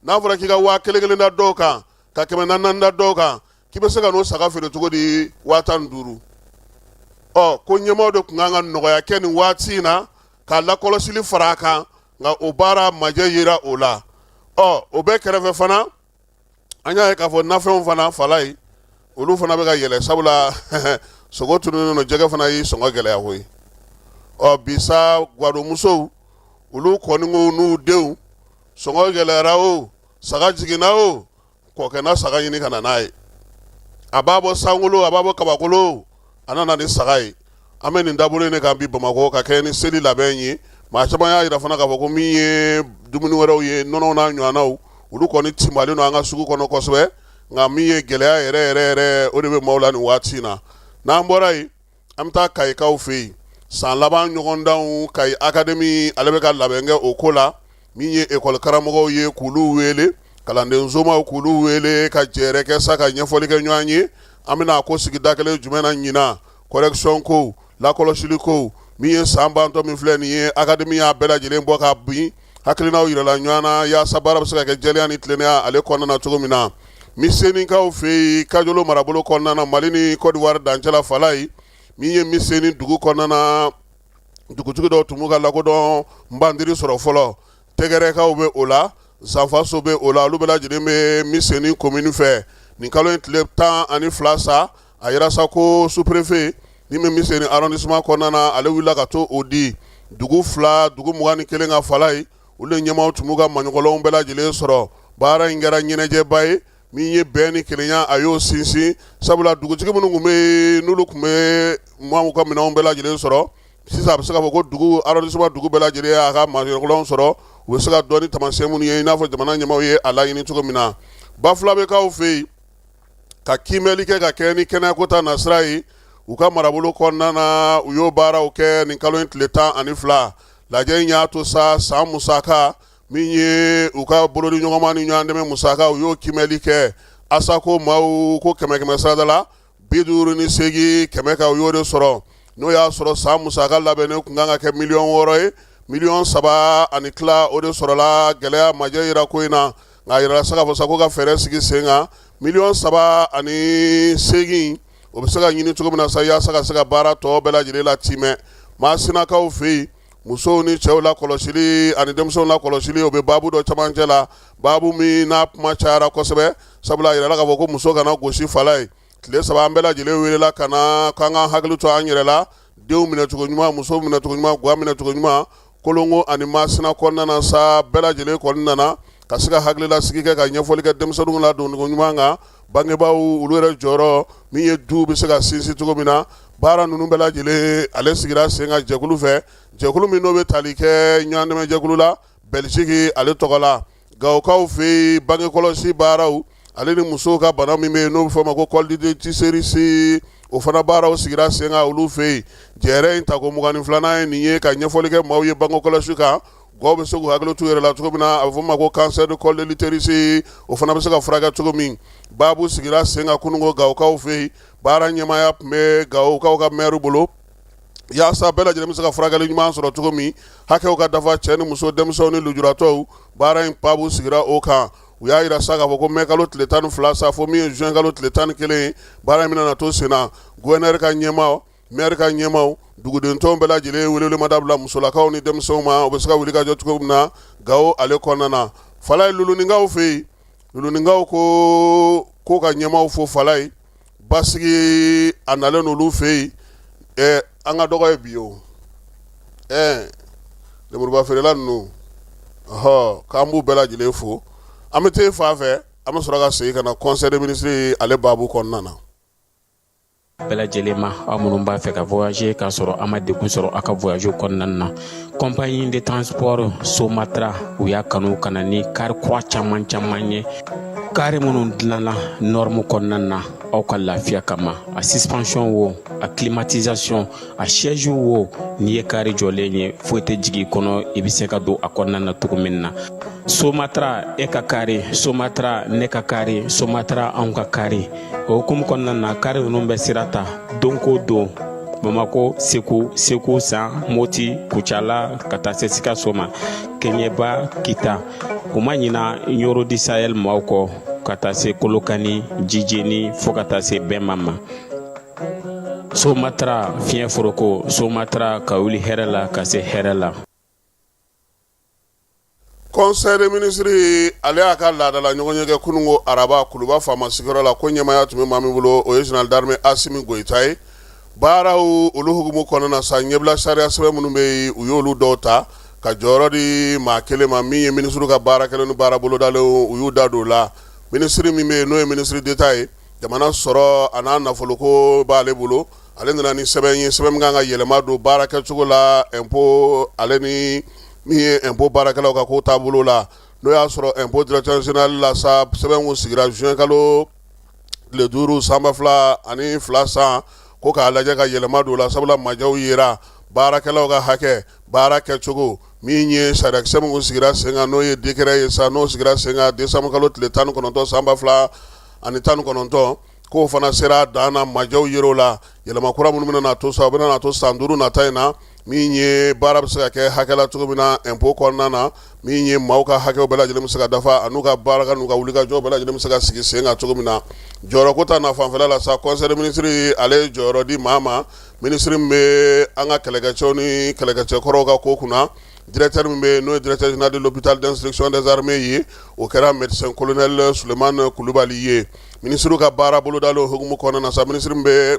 n'a fɔra k'i ka 1000 kelen da dɔw kan, ka 400 da dɔw kan, k'i bɛ se ka n'o saga feere cogo di 15,000? Ɔ, ko ɲɛmaaw de tun kan ka nɔgɔya kɛ nin waati in na, ka lakɔlɔsili fara a kan, nka o baara majɛ yera o la. Ɔ, o bɛɛ kɛrɛfɛ fana, an y'a ye k'a fɔ nafɛnw fana Falaye, olu fana bɛ ka yɛlɛ, sabula sogo tununnen don, jɛgɛ fana y'i sɔngɔ gɛlɛya koyi. Ɔ, bi sa, gwadonmusow olu kɔni ko n'u denw, sɔngɔ gɛlɛyara o, saga jiginna o, kɔkɛ na saga ɲini ka na n'a ye. A b'a bɔ sankolo, a b'a bɔ kabakolo, a nana ni saga ye. An bɛ nin dabolo in de kan bi Bamakɔ, ka kɛ ni seli labɛn ye. Maa caman y'a jira fana k'a fɔ ko min ye dumuni wɛrɛw ye, nɔnɔw n'a ɲɔgɔnnaw, olu kɔni tinbalen don an ka sugu kɔnɔ kosɛbɛ, nka min ye gɛlɛya yɛrɛ yɛrɛ yɛrɛ, o de bɛ maaw la nin waati in na. N'an bɔra yen, an bɛ taa Kayikaw fɛ yen. San laban ɲɔgɔndanw, Kayi Académie ale bɛ ka labɛn kɛ o ko la. Min ye ekɔli karamɔgɔw ye, k'olu wele, kalanden somaw k'olu wele ka jɛrɛ kɛ sa, ka ɲɛfɔli kɛ ɲɔgɔn ye. An bɛna a ko sigi da kelen jumɛn na ɲinan? Correction ko, lakɔlɔsili ko, min ye san bantɔ min filɛ nin ye, Académie y'a bɛɛ lajɛlen bɔ ka bin, hakilinaw yirala ɲɔgɔn na yaasa baara bɛ se ka kɛ jɛlenya ni tilennenya ale kɔnɔna na cogo min na. Misenikaw fɛ yen, Kajolo marabolo kɔnɔna na, Mali ni Côte d'Ivoire dancɛ la Falaye, min ye Miseni dugu kɔnɔna na, dugutigi dɔw tun b'u ka lakodɔn bandiri sɔrɔ fɔlɔ. Tɛgɛrɛkaw bɛ o la, Zanfaso bɛ o la, olu bɛɛ lajɛlen bɛ Miseni commune fɛ. Nin kalo in tile 12 sa, a yira sa ko sous-préfet min bɛ Miseni arrondissement kɔnɔna na, ale wulila ka to o di dugu fila, dugu 21 ka Falaye, olu de ɲɛmaaw tun b'u ka maɲɔgɔlɔnw bɛɛ lajɛlen sɔrɔ. Baara in kɛra ɲɛnajɛba ye. Min ye bɛn ni kelenya, a y'o sinsin, sabula dugutigi minnu tun bɛ yen, n'olu tun bɛ maaw ka minɛnw bɛɛ lajɛlen sɔrɔ, sisan a bɛ se k'a fɔ ko dugu arrondissement dugu bɛɛ lajɛlen y'a ka maɲɔgɔlɔnw sɔrɔ. U bɛ se ka dɔn ni taamasiyɛn minnu ye, i n'a fɔ jamana ɲɛmaaw ye a laɲini cogo min na. Bafulabɛkaw fɛ yen, ka kiimɛli kɛ ka kɛ ni kɛnɛyako ta nasira ye u ka marabolo kɔnɔna na, u y'o baaraw kɛ nin kalo in tile 12. Lajɛ in y'a to sa, san musaka min ye u ka bolodi ɲɔgɔnma ni ɲɔgɔn dɛmɛ musaka, u y'o kiimɛli kɛ. Asako maaw ko kɛmɛ kɛmɛ sarada la, 58 100 kan, u y'o de sɔrɔ. N'o y'a sɔrɔ san musaka labɛnnen tun kan ka kɛ miliyɔn 6 ye, miliyɔn 3 ani tila, o de sɔrɔla. Gɛlɛya majɛ yira ko in na, nka a yirala sa k'a fɔ sa ko ka fɛɛrɛ sigi sen kan, miliyɔn 3 ani 8, o bɛ se ka ɲini cogo min na sa, yaasa ka se ka baara tɔ bɛɛ lajɛlen latimɛ. Masinakaw fɛ yen, musow ni cɛw la kɔlɔsili ani denmisɛnw la kɔlɔsili, o bɛ baabu dɔ camancɛ la, baabu min n'a kuma cayara kosɛbɛ, sabula a yirala k'a fɔ ko muso kana gosi Falaye. Tile 3, an bɛɛ lajɛlen welela ka na k'an ka hakili to an yɛrɛ la, denw minɛcogo ɲuman, musow minɛcogo ɲuman, gwa minɛcogo ɲuman, Kolongo ani Masina kɔnɔna na sa. Bɛɛ lajɛlen kɔni nana ka se ka hakililasigi kɛ, ka ɲɛfɔli kɛ denmisɛnninw la doncogo ɲuman kan, bangebaaw olu yɛrɛ jɔyɔrɔ min ye, du bɛ se ka sinsin cogo min na. Baara ninnu bɛɛ lajɛlen ale sigira sen kan jɛkulu fɛ, jɛkulu min n'o bɛ tali kɛ ɲɔgɔndɛmɛ jɛkulu la Bɛliziki ale tɔgɔ la. Gawokaw fɛ yen, bangekɔlɔsi baaraw ale ni musow ka bana min bɛ yen n'o bɛ fɔ o ma ko col de l'utérus, o fana baaraw sigira sen kan olu fɛ yen. Jɛrɛ in tako 22nan ye nin ye, ka ɲɛfɔli kɛ maaw ye bangekɔlɔsi kan, gaw bɛ se k'u hakili t'u yɛrɛ la cogo min na, a bɛ fɔ o ma ko cancer du col de l'utérus, o fana bɛ se ka furakɛ cogo min. Baabu sigira sen kan kununko Gawokaw fɛ yen. Baara ɲɛmaaya tun bɛ Gawokaw ka maire bolo. Yaasa bɛɛ lajɛlen bɛ se ka furakɛli ɲuman sɔrɔ cogo min, hakɛw ka dafa cɛ ni muso, denmisɛnw ni lujuratɔw. Baara in baabu sigira o kan. U y'a jira sa k'a fɔ ko mɛ kalo tile 12 sa fo min ye juin kalo tile 11, baara in bɛna na to sen na. Gouverneur ka ɲɛmaa, maire ka ɲɛmaaw, dugudentɔn bɛɛ lajɛlen ye welewelemada bila musolakaw ni denmisɛnw ma, u bɛ se ka wuli ka jɔ cogo min na Gawo ale kɔnɔna na. Falaye, Luluninkaw fɛ yen, Luluninkaw ko ka ɲɛmaaw fo. Falaye, basigi a nalen olu fɛ yen. Ɛ, an ka dɔgɔ ye bi o. Ɛ, lemuruba feerela ninnu, ɔhɔ, k'an b'u bɛɛ lajɛlen fo. An bɛ taa fan fɛ, an bɛ sɔrɔ ka segin ka na conseil des ministres ale baabu kɔnɔna na. Bɛɛ lajɛlen ma, aw minnu b'a fɛ ka voyager k'a sɔrɔ a ma degun sɔrɔ aw ka voyage kɔnɔna na, compagnie de transport Somatra, u y'a kanu ka na ni kari kura caman caman ye, kari minnu dilanna norme kɔnɔna na aw ka lafiya kama. A suspension wo, a climatisation, a siège wo, n'i ye kari jɔlen ye, foyi tɛ jigin i kɔnɔ, i bɛ se ka don a kɔnɔna na cogo min na. Somatra, e ka kari Somatra, ne ka kari Somatra, anw ka kari. O hukumu kɔnɔna na, kari ninnu bɛ sira ta don ko don Bamako, Segu, Segu San, Moti, Kucala, ka taa se Sikaso ma, Kɛɲɛba, Kita. U ma ɲina Ɲɔrɔ du Sahel maaw kɔ, ka taa se Kolokani, Jijeni, fo ka taa se Bɛma ma. Somatra, fiɲɛ foroko Somatra, ka wuli hɛrɛ la ka se hɛrɛ la. Conseil des ministres ale y'a ka laadala ɲɔgɔnye kɛ kununko araba Kuluba faama sigiyɔrɔ la. Ko ɲɛmaaya tun bɛ maa min bolo, o ye général d'armée Asimi Goyita ye. Baaraw olu hukumu kɔnɔna na sa, ɲɛbila sariya sɛbɛn minnu bɛ yen, u y'olu dɔw ta ka jɔyɔrɔ di maa kelen ma. Min ye minisiriw ka baara kɛlen ni baara bolodalenw, u y'u da don o la. Minisiri min bɛ yen, n'o ye ministre d'État ye, jamana sɔrɔ a n'a nafoloko b'ale bolo, ale nana ni sɛbɛn ye, sɛbɛn min kan ka yɛlɛma don baara kɛcogo la impôt ale ni min ye impôt baarakɛlaw ka ko taabolo la. N'o y'a sɔrɔ impôt direction générale la sa, sɛbɛn kun sigira juin kalo tile 5 san 2002 san, ko k'a lajɛ ka yɛlɛma don la, sabula majɛw yera baarakɛlaw ka hakɛ, baara kɛcogo. Min ye sariyakisɛ min kun sigira sen kan, n'o ye décret ye sa, n'o sigira sen kan décembre kalo tile 19 san 2019, k'o fana sera dan na, majɛw yer'o la. Yɛlɛma kura minnu bɛna to sa, o bɛna to san 5 nata in na, min ye baara bɛ se ka kɛ hakɛ la cogo min na impôt kɔnɔna na, min ye maaw ka hakɛw bɛɛ lajɛlen bɛ se ka dafa, an'u ka baara n'u ka wulikajɔ bɛɛ lajɛlen bɛ se ka sigi sen kan cogo min na. Jɔyɔrɔko ta na fanfɛla la sa, conseil des ministres ale ye jɔyɔrɔ di maa ma, minisiri min bɛ an ka kɛlɛkɛcɛw ni kɛlɛkɛcɛkɔrɔw ka ko kunna, directeur min bɛ, n'o ye directeur général de l'hôpital d'instruction des armées ye, o kɛra médecin colonel Sulemani Kulubali ye. Minisiriw ka baara bolodalen hukumu kɔnɔna na sa, minisiri min bɛ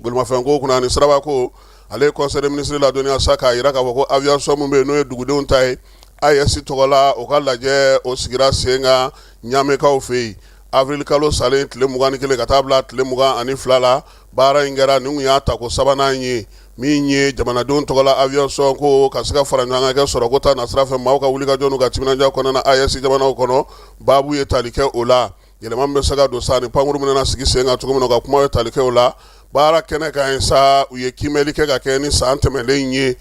bolimafɛnko kunna ani sirabako, ale ye conseil des ministres ladɔnniya sa, k'a jira k'a fɔ ko aviation min bɛ yen, n'o ye dugudenw ta ye, AES tɔgɔ la, o ka lajɛ o sigira sen kan Ɲamekaw fɛ yen avril kalo salen tile 21 ka taa bila tile 22 la. Baara in kɛra, nin kun y'a tako sabanan ye. Min ye jamanadenw tɔgɔla aviation ko ka se ka fara ɲɔgɔn kan kɛ sɔrɔko ta nasira fɛ, maaw ka wulikajɔ n'u ka timinandiya kɔnɔna na AES jamanaw kɔnɔ, baabu ye tali kɛ o la. Yɛlɛma min bɛ se ka don sa ni pankuru bɛna sigi sen kan cogo min na, ka kuma ye tali kɛ o la. Baara kɛnɛ kan yen sa, u ye kiimɛli kɛ ka kɛ ni san tɛmɛnen ye.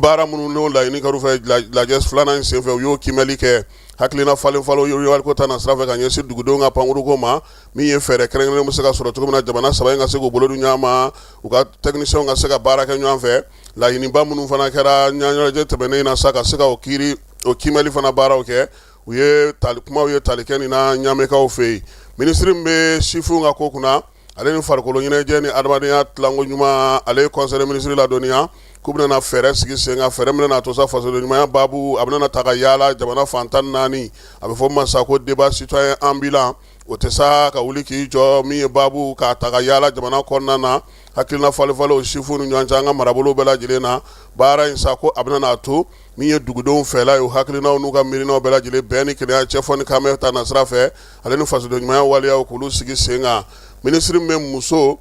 Baara minnu n'o laɲini kɛr'u fɛ lajɛ filanan in senfɛ, u y'o kiimɛli kɛ. Hakilina falen falen yiriwaliko ta nasira fɛ ka ɲɛsin dugudenw ka pankuruko ma, min ye fɛɛrɛ kɛrɛnkɛrɛnnen bɛ se ka sɔrɔ cogo min na jamana saba in ka se k'u bolo di ɲɔgɔn ma, u ka techniciens ka se ka baara kɛ ɲɔgɔn fɛ. Laɲiniba minnu fana kɛra ɲɛnajɛ tɛmɛnen in na sa, ka se ka o kiiri o kiimɛli fana baaraw kɛ, u ye tali kumaw ye tali kɛ nin na Ɲamekaw fɛ yen. Minisiri min bɛ sifinw ka ko kunna, ale ni farikolo ɲɛnajɛ ni adamadenya tilanko ɲuman, ale ye conseil des ministres ladɔnniya k'u bɛna fɛɛrɛ sigi sen kan, fɛɛrɛ min bɛna to sa fasoden ɲumanya baabu a bɛna ta ka yaala jamana fan 14. A bɛ fɔ min ma sa ko débat citoyen ambulant. O tɛ sa ka wuli k'i jɔ, min ye baabu k'a ta ka yaala jamana kɔnɔna na, hakilina falen falen o sifinw ni ɲɔgɔn cɛ an ka marabolo bɛɛ lajɛlen na. Baara in sa, ko a bɛna to min ye dugudenw fɛla ye, u hakilinaw n'u ka miirinaw bɛɛ lajɛlen, bɛn ni kelenya, cɛfɔ ni kanbɛn ta nasira fɛ, ale ni fasoden ɲumanya waleyaw k'olu sigi sen kan. Minisiri min bɛ muso,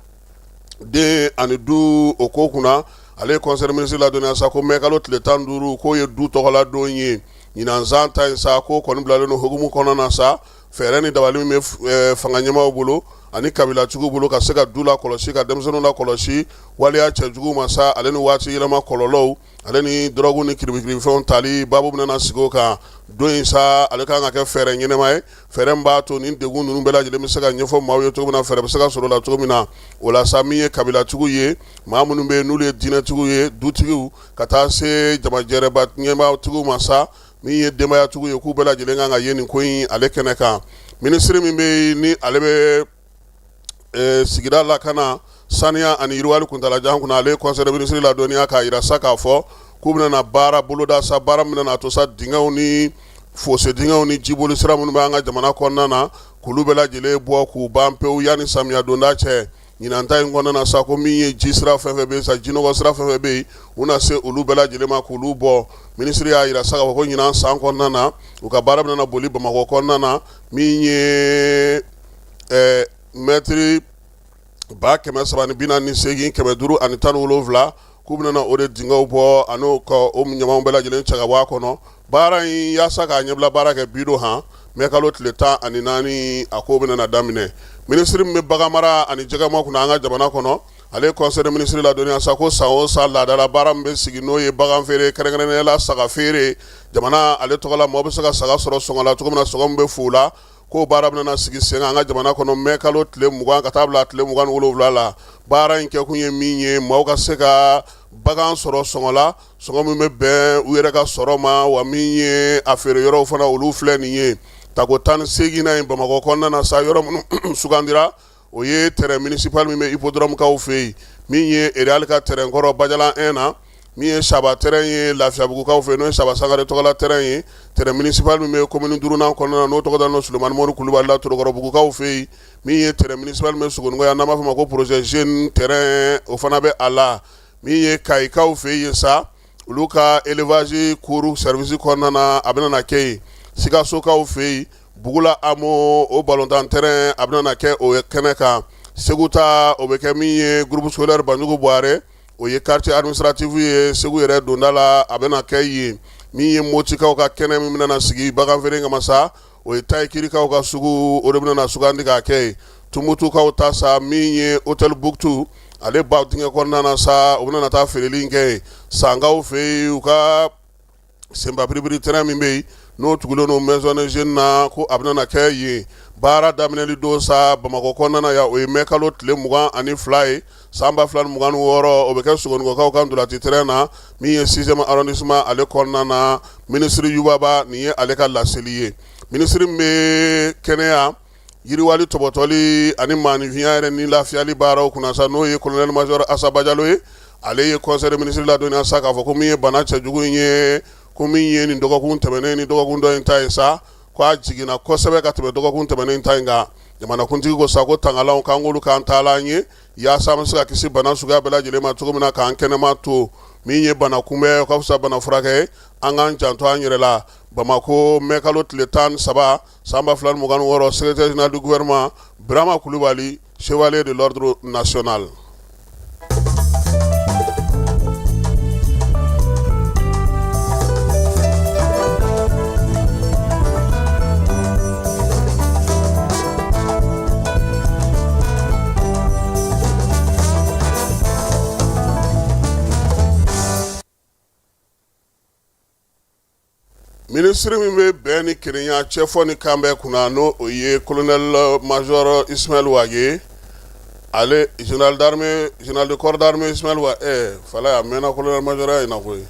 den ani du o ko kunna, ale ye conseil des ministres ladɔnniya sa ko mɛ kalo tile 15, k'o ye du tɔgɔla don ye. Ɲinan san ta in sa, ko kɔni bilalen don hukumu kɔnɔna na sa. Fɛɛrɛ ni dabali min bɛ fanga ɲɛmaaw bolo ani kabilatigiw bolo ka se ka du lakɔlɔsi, ka denmisɛnninw lakɔlɔsi waleya cɛjugu ma sa, ale ni waati yɛlɛma kɔlɔlɔw, ale ni dɔrɔgu ni kiribikirifɛnw tali baabu bɛna sigi o kan don in sa. Ale kan ka kɛ fɛɛrɛ ɲɛnama ye, fɛɛrɛ min b'a to nin degun ninnu bɛɛ lajɛlen bɛ se ka ɲɛfɔ maaw ye cogo min na, fɛɛrɛ bɛ se ka sɔrɔ o la cogo min na. O la sa, min ye kabilatigiw ye, maa minnu bɛ yen n'olu ye diinɛtigiw ye, dutigiw, ka taa se jamajɛrɛba ɲɛmaatigiw ma sa, min ye denbayatigiw ye, k'u bɛɛ lajɛlen kan ka ye nin ko in ale kɛnɛ kan. Minisiri min bɛ yen ni ale bɛ sigida lakana, saniya ani yiriwali kuntalajan kunna, ale ye conseil des ministres ladɔnniya k'a jira sa k'a fɔ k'u bɛna na baara boloda sa, baara min bɛna to sa dingɛw ni fosse dingɛw ni jiboli sira minnu bɛ an ka jamana kɔnɔna na, k'olu bɛɛ lajɛlen bɔ k'u ban pewu yanni samiya donda cɛ. Ɲinan ta in kɔnɔna na sa, ko min ye ji sira fɛn fɛn bɛ yen sa, jinɔgɔ sira fɛn fɛn bɛ yen, u na se olu bɛɛ lajɛlen ma k'olu bɔ. Minisiri y'a jira sa k'a fɔ ko ɲinan san kɔnɔna na, u ka baara bɛna boli Bamakɔ kɔnɔna na, min ye mɛtiri 348,517, k'u bɛna o de dingɛw bɔ ani ka o ɲamanw bɛɛ lajɛlen cɛ ka bɔ a kɔnɔ. Baara in, yaasa k'a ɲɛbila baara kɛ bi don han, mɛ kalo tile 14, a ko bɛna daminɛ. Minisiri min bɛ baganmara ani jɛgɛmɔ kunna an ka jamana kɔnɔ, ale ye conseil des ministres ladɔnniya sa ko san o san laadala baara min bɛ sigi, n'o ye bagan feere, kɛrɛnkɛrɛnnenya la saga feere, jamana ale tɔgɔ la, maaw bɛ se ka saga sɔrɔ sɔngɔ la cogo min na, sɔngɔ min bɛ fu la, k'o baara bɛna sigi sen kan an ka jamana kɔnɔ mɛ kalo tile 20 ka taa bila tile 27 la. Baara in kɛkun ye min ye, maaw ka se ka bagan sɔrɔ sɔngɔ la, sɔngɔ min bɛ bɛn u yɛrɛ ka sɔrɔ ma. Wa min ye a feere yɔrɔw fana, olu filɛ nin ye tako 18nan in Bamakɔ kɔnɔna na sa. Yɔrɔ minnu sugandira, o ye terrain municipal min bɛ hippodrome kaw fɛ yen, min ye Real ka terrain kɔrɔ Bajalan 1 na, min ye Saba terrain ye Lafiyabugukaw fɛ, n'o ye Saba Sangare tɔgɔla terrain ye, terrain municipal min bɛ commune duurunan kɔnɔna na, n'o tɔgɔ dalen don Sulemani Mori Kulubali la Torokɔrɔbugukaw fɛ yen, min ye terrain municipal min bɛ Sogonikɔ yan, n'an b'a fɔ o ma ko projet jeune terrain, o fana bɛ a la. Min ye Kayikaw fɛ yen sa, olu ka élevage cour service kɔnɔna na, a bɛna na kɛ yen. Sikasokaw fɛ yen, Bugula Amo, o balontan terrain, a bɛna na kɛ o kɛnɛ kan. Segu ta, o bɛ kɛ min ye groupe scolaire Banjugu Buware, o ye quartier administratif ye Segu yɛrɛ donda la, a bɛna kɛ yen. Min ye Motikaw ka kɛnɛ min bɛna na sigi bagan feere kama sa, o ye Tayikirikaw ka sugu, o de bɛna na sugandi k'a kɛ yen. Tumutukaw ta sa, min ye hôtel Buktu, ale ba dingɛ kɔnɔna na sa, o bɛna na taa feereli kɛ yen. Sankaw fɛ yen, u ka senba piripiri terrain min bɛ yen, n'o tugulen don maison des jeunes na, ko a bɛna na kɛ yen. Baara daminɛli don sa Bamakɔ kɔnɔna na yan, o ye mɛ kalo tile 22 ye san 2026, o bɛ kɛ Sogonikɔkaw ka ntolaci terrain na, min ye sixième arrondissement ale kɔnɔna na. Minisiri Yuba Ba, nin ye ale ka laseli ye. Minisiri min bɛ kɛnɛya, yiriwali, tɔbɔtɔli ani maaninfinya yɛrɛ ni lafiyali baaraw kunna sa, n'o ye colonel major Asa Bajalo ye, ale ye conseil des ministres ladɔnniya sa k'a fɔ ko min ye bana cɛjugu in ye, ko min ye nin dɔgɔkun tɛmɛnen ni dɔgɔkun dɔ in ta ye sa, ko a jiginna kosɛbɛ ka tɛmɛ dɔgɔkun tɛmɛnen ta in kan. Jamanakuntigi ko sa ko tangalanw k'an k'olu k'an taalan ye, yaasa an bɛ se ka kisi bana suguya bɛɛ lajɛlen ma cogo min na, k'an kɛnɛma to. Min ye bana kunbɛn, o ka fisa bana furakɛ ye, an k'an janto an yɛrɛ la. Bamakɔ, mɛ kalo tile 13 san 2026, secrétaire général du gouvernement Birama Kulubali, chevalier de l'ordre national. Minisiri min bɛ bɛn ni kelenya, cɛfɔ ni kanbɛn kunna, n'o o ye colonel major Ismaël Wagué, ale général d'armée, général de corps d'armée Ismaël Wagué, fala a mɛnna colonel major ya in na koyi.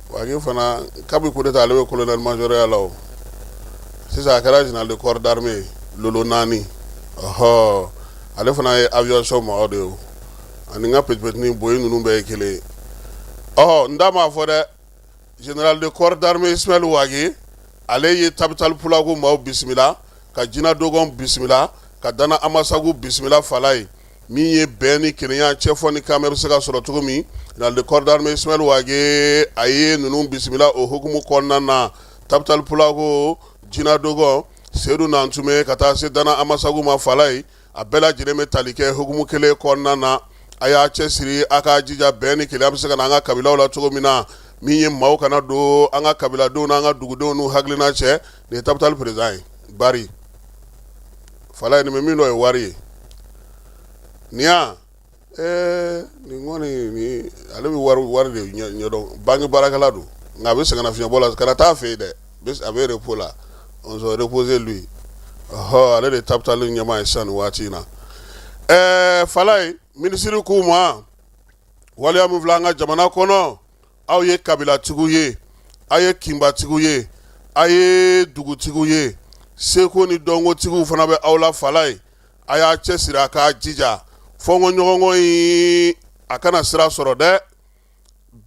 Wagué fana, kabi coup d'état, ale bɛ colonel major ya la. O sisan a kɛra général de corps d'armée lolo naani. Ɔhɔ, ale fana ye aviation mɔgɔ de ye o, ani n ka petit petit ni boyi ninnu bɛɛ ye kelen ye. Ɔhɔ, n da m'a fɔ dɛ. Général de corps d'armée Ismaël Wagué, ale ye Tabital Pulaku maaw bisimila, ka Jina Dogon bisimila, ka Dana Amasagu bisimila. Fala ye min ye bɛn ni kelenya, cɛfɔ ni kanbɛn bɛ se ka sɔrɔ cogo min, général de corps d'armée Ismaël Wagué, a ye ninnu bisimila o hukumu kɔnɔna na. Tabital Pulaku, Jina Dogon, Seydou Nantume, ka taa se Dana Amasagu ma, fala ye a bɛɛ lajɛlen bɛ tali kɛ hukumu kelen kɔnɔna na. A y'a cɛsiri, a k'a jija, bɛn ni kelenya bɛ se ka na an ka kabilaw la cogo min na. Min ye maaw kana don an ka kabiladenw n'an ka dugudenw n'u hakilina cɛ, nin ye Tabital président ye Bari. Falaye nin bɛ min dɔn o ye wari ye nin ya ee nin kɔni ni ale bɛ wari wari de ɲɛdɔn banque baarakɛla don nka a bɛ sɛgɛnnafiɲɛbɔ la kana taa fɛ yen dɛ a bɛ repos la on se repose lui ɔhɔ ale de Tabital ɲɛmaa ye sisan nin waati in na ɛɛ Falaye minisiri k'u ma waleya min filɛ an ka jamana kɔnɔ aw ye kabilatigiw ye aw ye kinbatigiw ye aw ye dugutigiw ye seko ni dɔnkotigiw fana bɛ aw la Falaye a y'a cɛsiri a k'a jija fɔnkɔɲɔgɔnkɔ in a kana sira sɔrɔ dɛ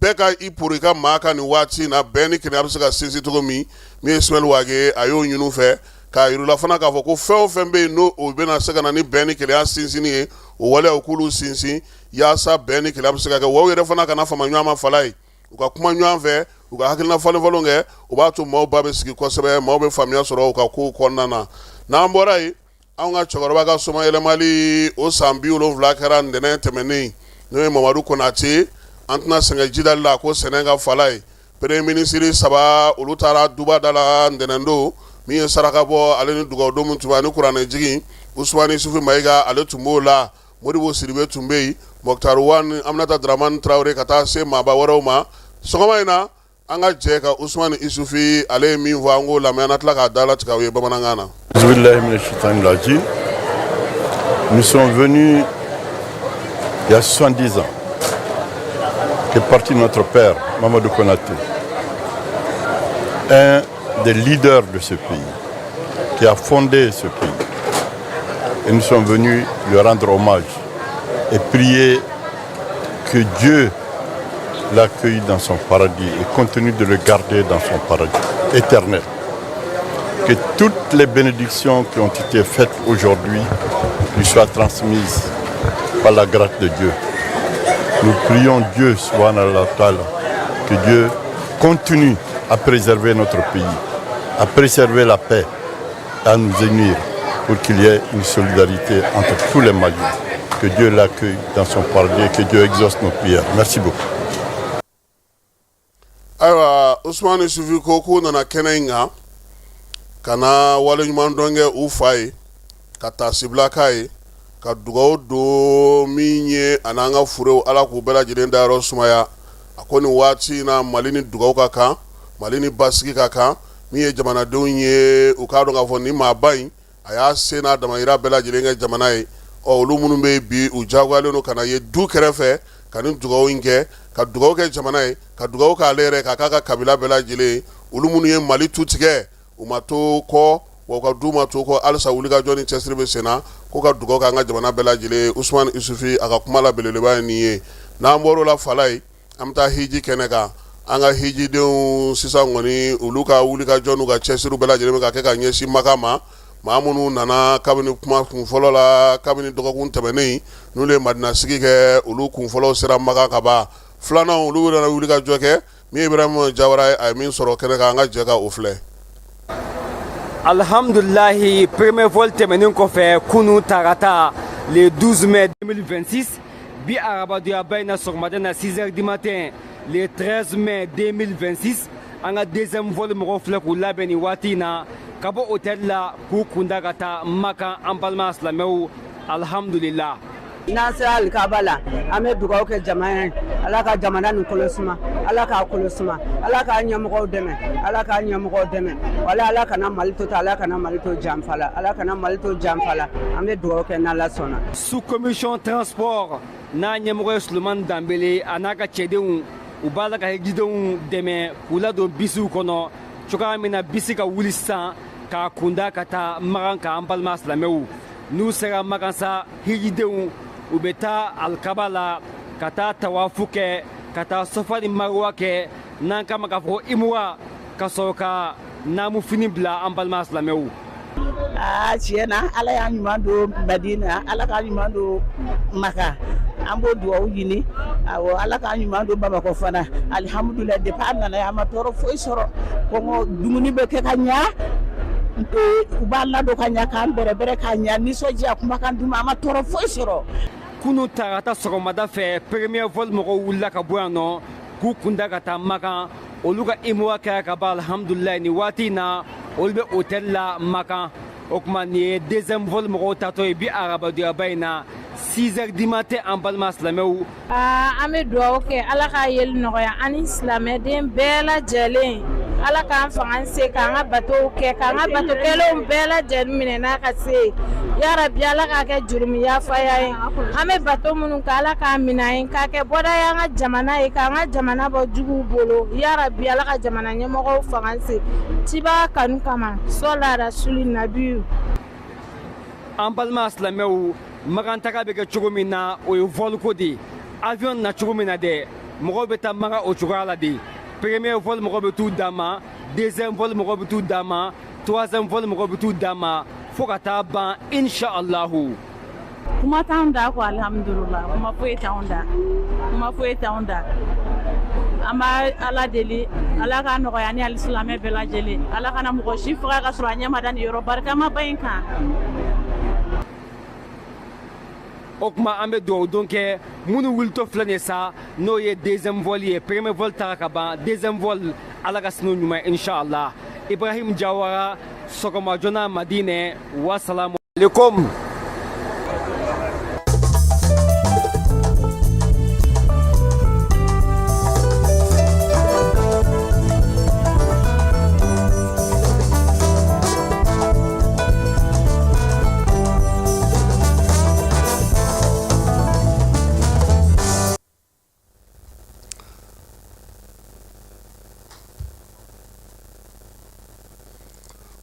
bɛɛ ka i poro i ka maa kan nin waati in na bɛn ni kelenya bɛ se ka sinsin cogo min min ye Ismaël Wagué a y'o ɲini u fɛ k'a yir'u la fana k'a fɔ ko fɛn o fɛn bɛ yen n'o o bɛna se ka na ni bɛn ni kelenya sinsinni ye o waleyaw k'olu sinsin yaasa bɛn ni kelenya bɛ se ka kɛ wa u yɛrɛ fana kana fama ɲɔgɔn ma Falaye u ka kuma ɲɔgɔn fɛ u ka hakilina falen falen kɛ o b'a to maaw ba bɛ sigi kosɛbɛ maaw bɛ faamuya sɔrɔ u ka kow kɔnɔna na n'an bɔra yen anw ka cɛkɔrɔba ka somayɛlɛmali o san 70 kɛra ntɛnɛn tɛmɛnen n'o ye Mamadu Konate an tɛna sɛgɛn jidali la ko sɛnɛ ka Falaye premier ministre saba olu taara duba da la ntɛnɛndon min ye saraka bɔ ale ni dugawudon min tun bɛ ani kuranɛ jigin Usumani Isufu Mayiga ale tun b'o la Modibo Sidibe tun bɛ yen Moctar Ouane Aminata Dramane Traoré ka taa se maaba wɛrɛw ma sɔgɔma in na an ka jɛ ka Usumani Isufi ale ye min fɔ an k'o lamɛn an na tila k'a dalatigɛ aw ye bamanankan na. Nous sommes venus il y a 70 ans qu'est parti notre père, Mamadou Konaté, un des leaders de ce pays, qui a fondé ce pays. Et nous sommes venus lui rendre hommage et prier que Dieu l'accueille dans son paradis et continue de le garder dans son paradis éternel. Que toutes les bénédictions qui ont été faites aujourd'hui lui soient transmises par la grâce de Dieu. Nous prions Dieu, ta'ala, que Dieu continue à préserver notre pays, à préserver la paix, à nous unir pour qu'il y ait une solidarité entre tous les Maliens. Que Dieu l'accueille dans son paradis et que Dieu exauce nos prières. Merci beaucoup. Ayiwa Usumani Isufi ko k'u nana kɛnɛ in kan ka na waleɲumandɔn kɛ u fa ye ka taasibila k'a ye ka dugawu don min ye a n'an ka furew Ala k'u bɛɛ lajɛlen dayɔrɔ sumaya a ko nin waati in na Mali ni dugawu ka kan Mali ni basigi ka kan min ye jamanadenw ye u k'a dɔn k'a fɔ nin maaba in a y'a se n'a damayira bɛɛ lajɛlen kɛ jamana ye ɔ olu minnu bɛ bi u jagoyalen don ka na ye du kɛrɛfɛ ka nin dugawu in kɛ ka dugawu kɛ jamana ye ka dugawu k'ale yɛrɛ k'a k'a ka kabila bɛɛ lajɛlen ye olu minnu ye Mali tu tigɛ u ma to kɔ wa u ka du ma to kɔ halisa wulikajɔ ni cɛsiri bɛ sen na ko ka dugawu k'an ka jamana bɛɛ lajɛlen ye Usumani Isufi a ka kuma la belebeleba ye nin ye n'an bɔr'o la Falaye an bɛ taa hiji kɛnɛ kan an ka hijidenw sisan kɔni olu ka wulikajɔ n'u ka cɛsiriw bɛɛ lajɛlen bɛ ka kɛ ka ɲɛsin Maka ma maa minnu nana kabini kuma kun fɔlɔ la kabini dɔgɔkun tɛmɛnen n'olu ye Madina sigi kɛ olu kun fɔlɔw sera Maka ka ban filanan olu nana wulikajɔ kɛ min ye Ibrahima Jawara ye a ye min sɔrɔ kɛnɛ kan an ka jɛ ka o filɛ. Alhamdulilahi premier vol tɛmɛnen kɔfɛ kunun tarata le 12 mai 2026 bi arabadonyaba in na sɔgɔmada na 6 heures du matin le 13 mai 2026 an ka deuxième vol mɔgɔw filɛ k'u labɛn nin waati in na ka bɔ hôtel la k'u kunda ka taa Makan an balima silamɛw alhamdulillah N'an sera alikaba la an bɛ dugawu kɛ jamana ye ala ka jamana nin kolo suma ala k'a kolo suma ala k'a ɲɛmɔgɔw dɛmɛ ala k'a ɲɛmɔgɔw dɛmɛ wala ala kana mali to tan ala kana mali to janfa la ala kana mali to janfa la an bɛ dugawu kɛ n'ala sɔnna sous commission transport n'a ɲɛmɔgɔ ye Sulemani Danbele a n'a ka cɛdenw u b'a la ka hijidenw dɛmɛ k'u ladon bisiw kɔnɔ cogoya min na bisi ka wuli sisan k'a kunda ka taa Makan k'an balima silamɛw n'u sera Makan sa hijidenw u bɛ taa alikaba la ka taa tawafu kɛ ka taa sofa ni maruwa kɛ n'an k'a ma k'a fɔ ko imura ka sɔrɔ ka naamufini bila an balima silamɛw aa tiɲɛ na ala y'an ɲuman don madina ala k'an ɲuman don maka an b'o dugawu ɲini awɔ ala k'an ɲuman don bamakɔ fana alihamudulila depuis an nana yan an ma tɔɔrɔ foyi sɔrɔ kɔngɔ dumuni bɛ kɛ ka ɲa u b'an ladon ka ɲa k'an bɛrɛbɛrɛ ka ɲa nisɔndiya kumakan duman an ma tɔɔrɔ foyi sɔrɔ kunu tarata sɔgɔmada fɛ premier vol mɔgɔw wulila ka bɔ yan nɔ k'u kunda ka taa makan olu ka imura kɛra ka ban alhamdulilayi nin waati in na olu bɛ hôtel la makan O tuma nin ye deuxième vol mɔgɔw taatɔ ye bi arabadonyaba in na 6 heures du matin, an balima silamɛw. Aa, an bɛ dugawu kɛ, Ala k'a yeli nɔgɔya an ni silamɛden bɛɛ lajɛlen. Ala k'an fanga se k'an ka batow kɛ, k'an ka bato kɛlenw bɛɛ lajɛlen minɛ n'a ka se. Yarabi, Ala k'a kɛ jurumu yafaya ye. An bɛ bato minnu kɛ, Ala k'a minɛ an ye, k'a kɛ bɔda ye an ka jamana ye, k'an ka jamana bɔ juguw bolo. Yarabi, Ala ka jamana ɲɛmɔgɔw fanga se cibaga kanu kama, sɔla rasuli nabiyu. An balima silamɛw, makantaga bɛ kɛ cogo min na, o ye vol ko de ye. Avion na cogo min na dɛ, mɔgɔw bɛ taa Maka o cogoya la de. Premier vol mɔgɔw bɛ t'u dan ma, deuxième vol mɔgɔw bɛ t'u dan ma, troisième vol mɔgɔw bɛ t'u dan ma, fo ka taa ban, inshallahu. Kuma t'anw da ko alihamudulila, kuma foyi t'anw da, kuma foyi t'anw da. An b'a Ala deli, Ala k'a nɔgɔya ni alisilamɛ bɛɛ lajɛlen. Ala kana mɔgɔ si faga ka sɔrɔ a ɲɛ ma da nin yɔrɔ barikamaba in kan. O tuma an bɛ dugawu don kɛ minnu wulitɔ filɛ nin ye sa, n'o ye deuxième vol ye. Premier vol taara ka ban, deuxième vol, Ala ka sini ɲuman, inshallah. Ibrahim Jawara, sɔgɔma joona, Madinɛ. Wasalamu alaikum.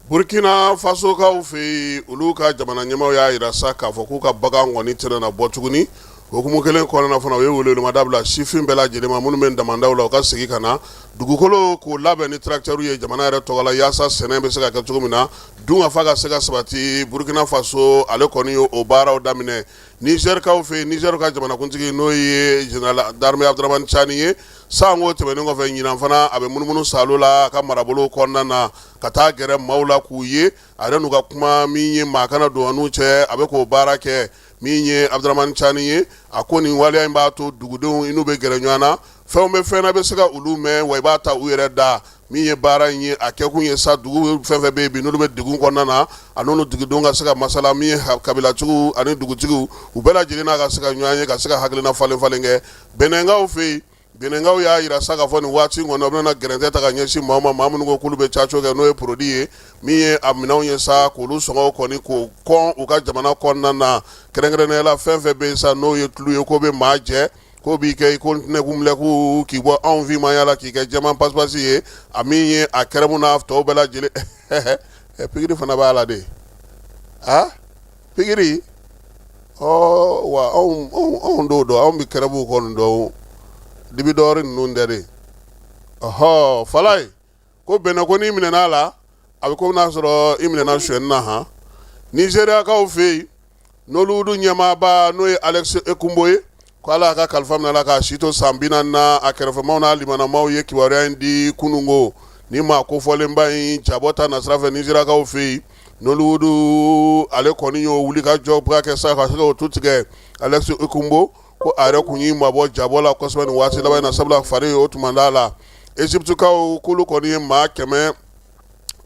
Burkina Fasokaw fɛ yen, olu ka jamana ɲɛmaaw y'a jira sa k'a fɔ k'u ka bagan kɔni tɛna na bɔ tuguni. Hukumu kelen kɔnɔna fana, u ye welemada bila sifin bɛɛ lajɛlen ma minnu bɛ damandaw la, u ka segin ka na dugukolo k'o labɛn ni tracteur ye jamana yɛrɛ tɔgɔ la, yaasa sɛnɛ bɛ se ka kɛ cogo min na, dunkafa ka se ka sabati. Burkina Faso ale kɔni ye o baaraw daminɛ. Nizɛrikaw fɛ yen, Nizɛri ka jamanakuntigi, n'o ye général d'armée Abdramani Cani ye, sanko tɛmɛnen kɔfɛ, ɲinan fana a bɛ munumunu saalo la a ka marabolo kɔnɔna na ka taa gɛrɛ maaw la k'u ye, a yɛrɛ n'u ka kuma. Min ye maa kana don a n'u cɛ, a bɛ k'o baara kɛ. Min ye Abdramani Cani ye, a ko nin waleya in b'a to dugudenw i n'u bɛ gɛrɛ ɲɔgɔn na, fɛnw bɛ fɛn na bɛ se ka olu mɛn, wa i b'a ta u yɛrɛ da. Min ye baara in ye, a kɛkun ye sa, dugu fɛn fɛn bɛ yen bi n'olu bɛ degun kɔnɔna na, a n'olu dugudenw ka se ka masala. Min ye kabilatigiw ani dugutigiw, u bɛɛ lajɛlen n'a ka se ka ɲɔgɔn ye, ka se ka hakilina falen falen kɛ. Benɛnkaw fɛ yen, Benɛnkaw y'a jira sa k'a fɔ nin waati in kɔnɔ, u bɛna gɛrɛntɛ ta ka ɲɛsin maaw ma, maa minnu ko k'olu bɛ caco kɛ, n'o ye produit ye. Min ye a minɛnw ye sa, k'olu sɔngɔw kɔni k'o kɔn u ka jamana kɔnɔna na, kɛrɛnkɛrɛnnenya la fɛn fɛn bɛ yen sa n'o ye tulu ye, k'o bɛ maa jɛ, k'o b'i kɛ i ko ntɛnɛkunmilɛku, k'i bɔ anw finmanya la k'i kɛ jɛman pasipasi ye. A min ye a kɛrɛmu n'a tɔw bɛɛ lajɛlen, pikiri fana b'a la de. A pikiri ɔ wa, anw t'o dɔn, anw bɛ kɛrɛmu kɔni dɔn, dibidɔri ninnu tɛ de. Ɔhɔ, Falaye ko Bɛnɛ ko n'i minɛna a la, a bɛ komi n'a sɔrɔ i minɛna sonyɛni na. Han, Nizeriyakaw fɛ yen, Nollywood ɲɛmaaba, n'o ye Alex Ekumbo ye, ko Ala y'a ka kalifa minɛ a la k'a si to san 40 na. A kɛrɛfɛmaw n'a limanamaw ye kibaruya in di kununko. Ni maa kofɔlenba in jabɔ ta nasira fɛ Nizeriyakaw fɛ yen, Nollywood ale kɔni y'o wuli ka jɔ kɛ sa ka se k'o tu tigɛ. Alex Ekumbo ko a yɛrɛ kun y'i mabɔ jabɔ la kosɛbɛ nin waati laban in na, sabula fari o tun man d'a la. Egyptekaw k'olu kɔni ye maa kɛmɛ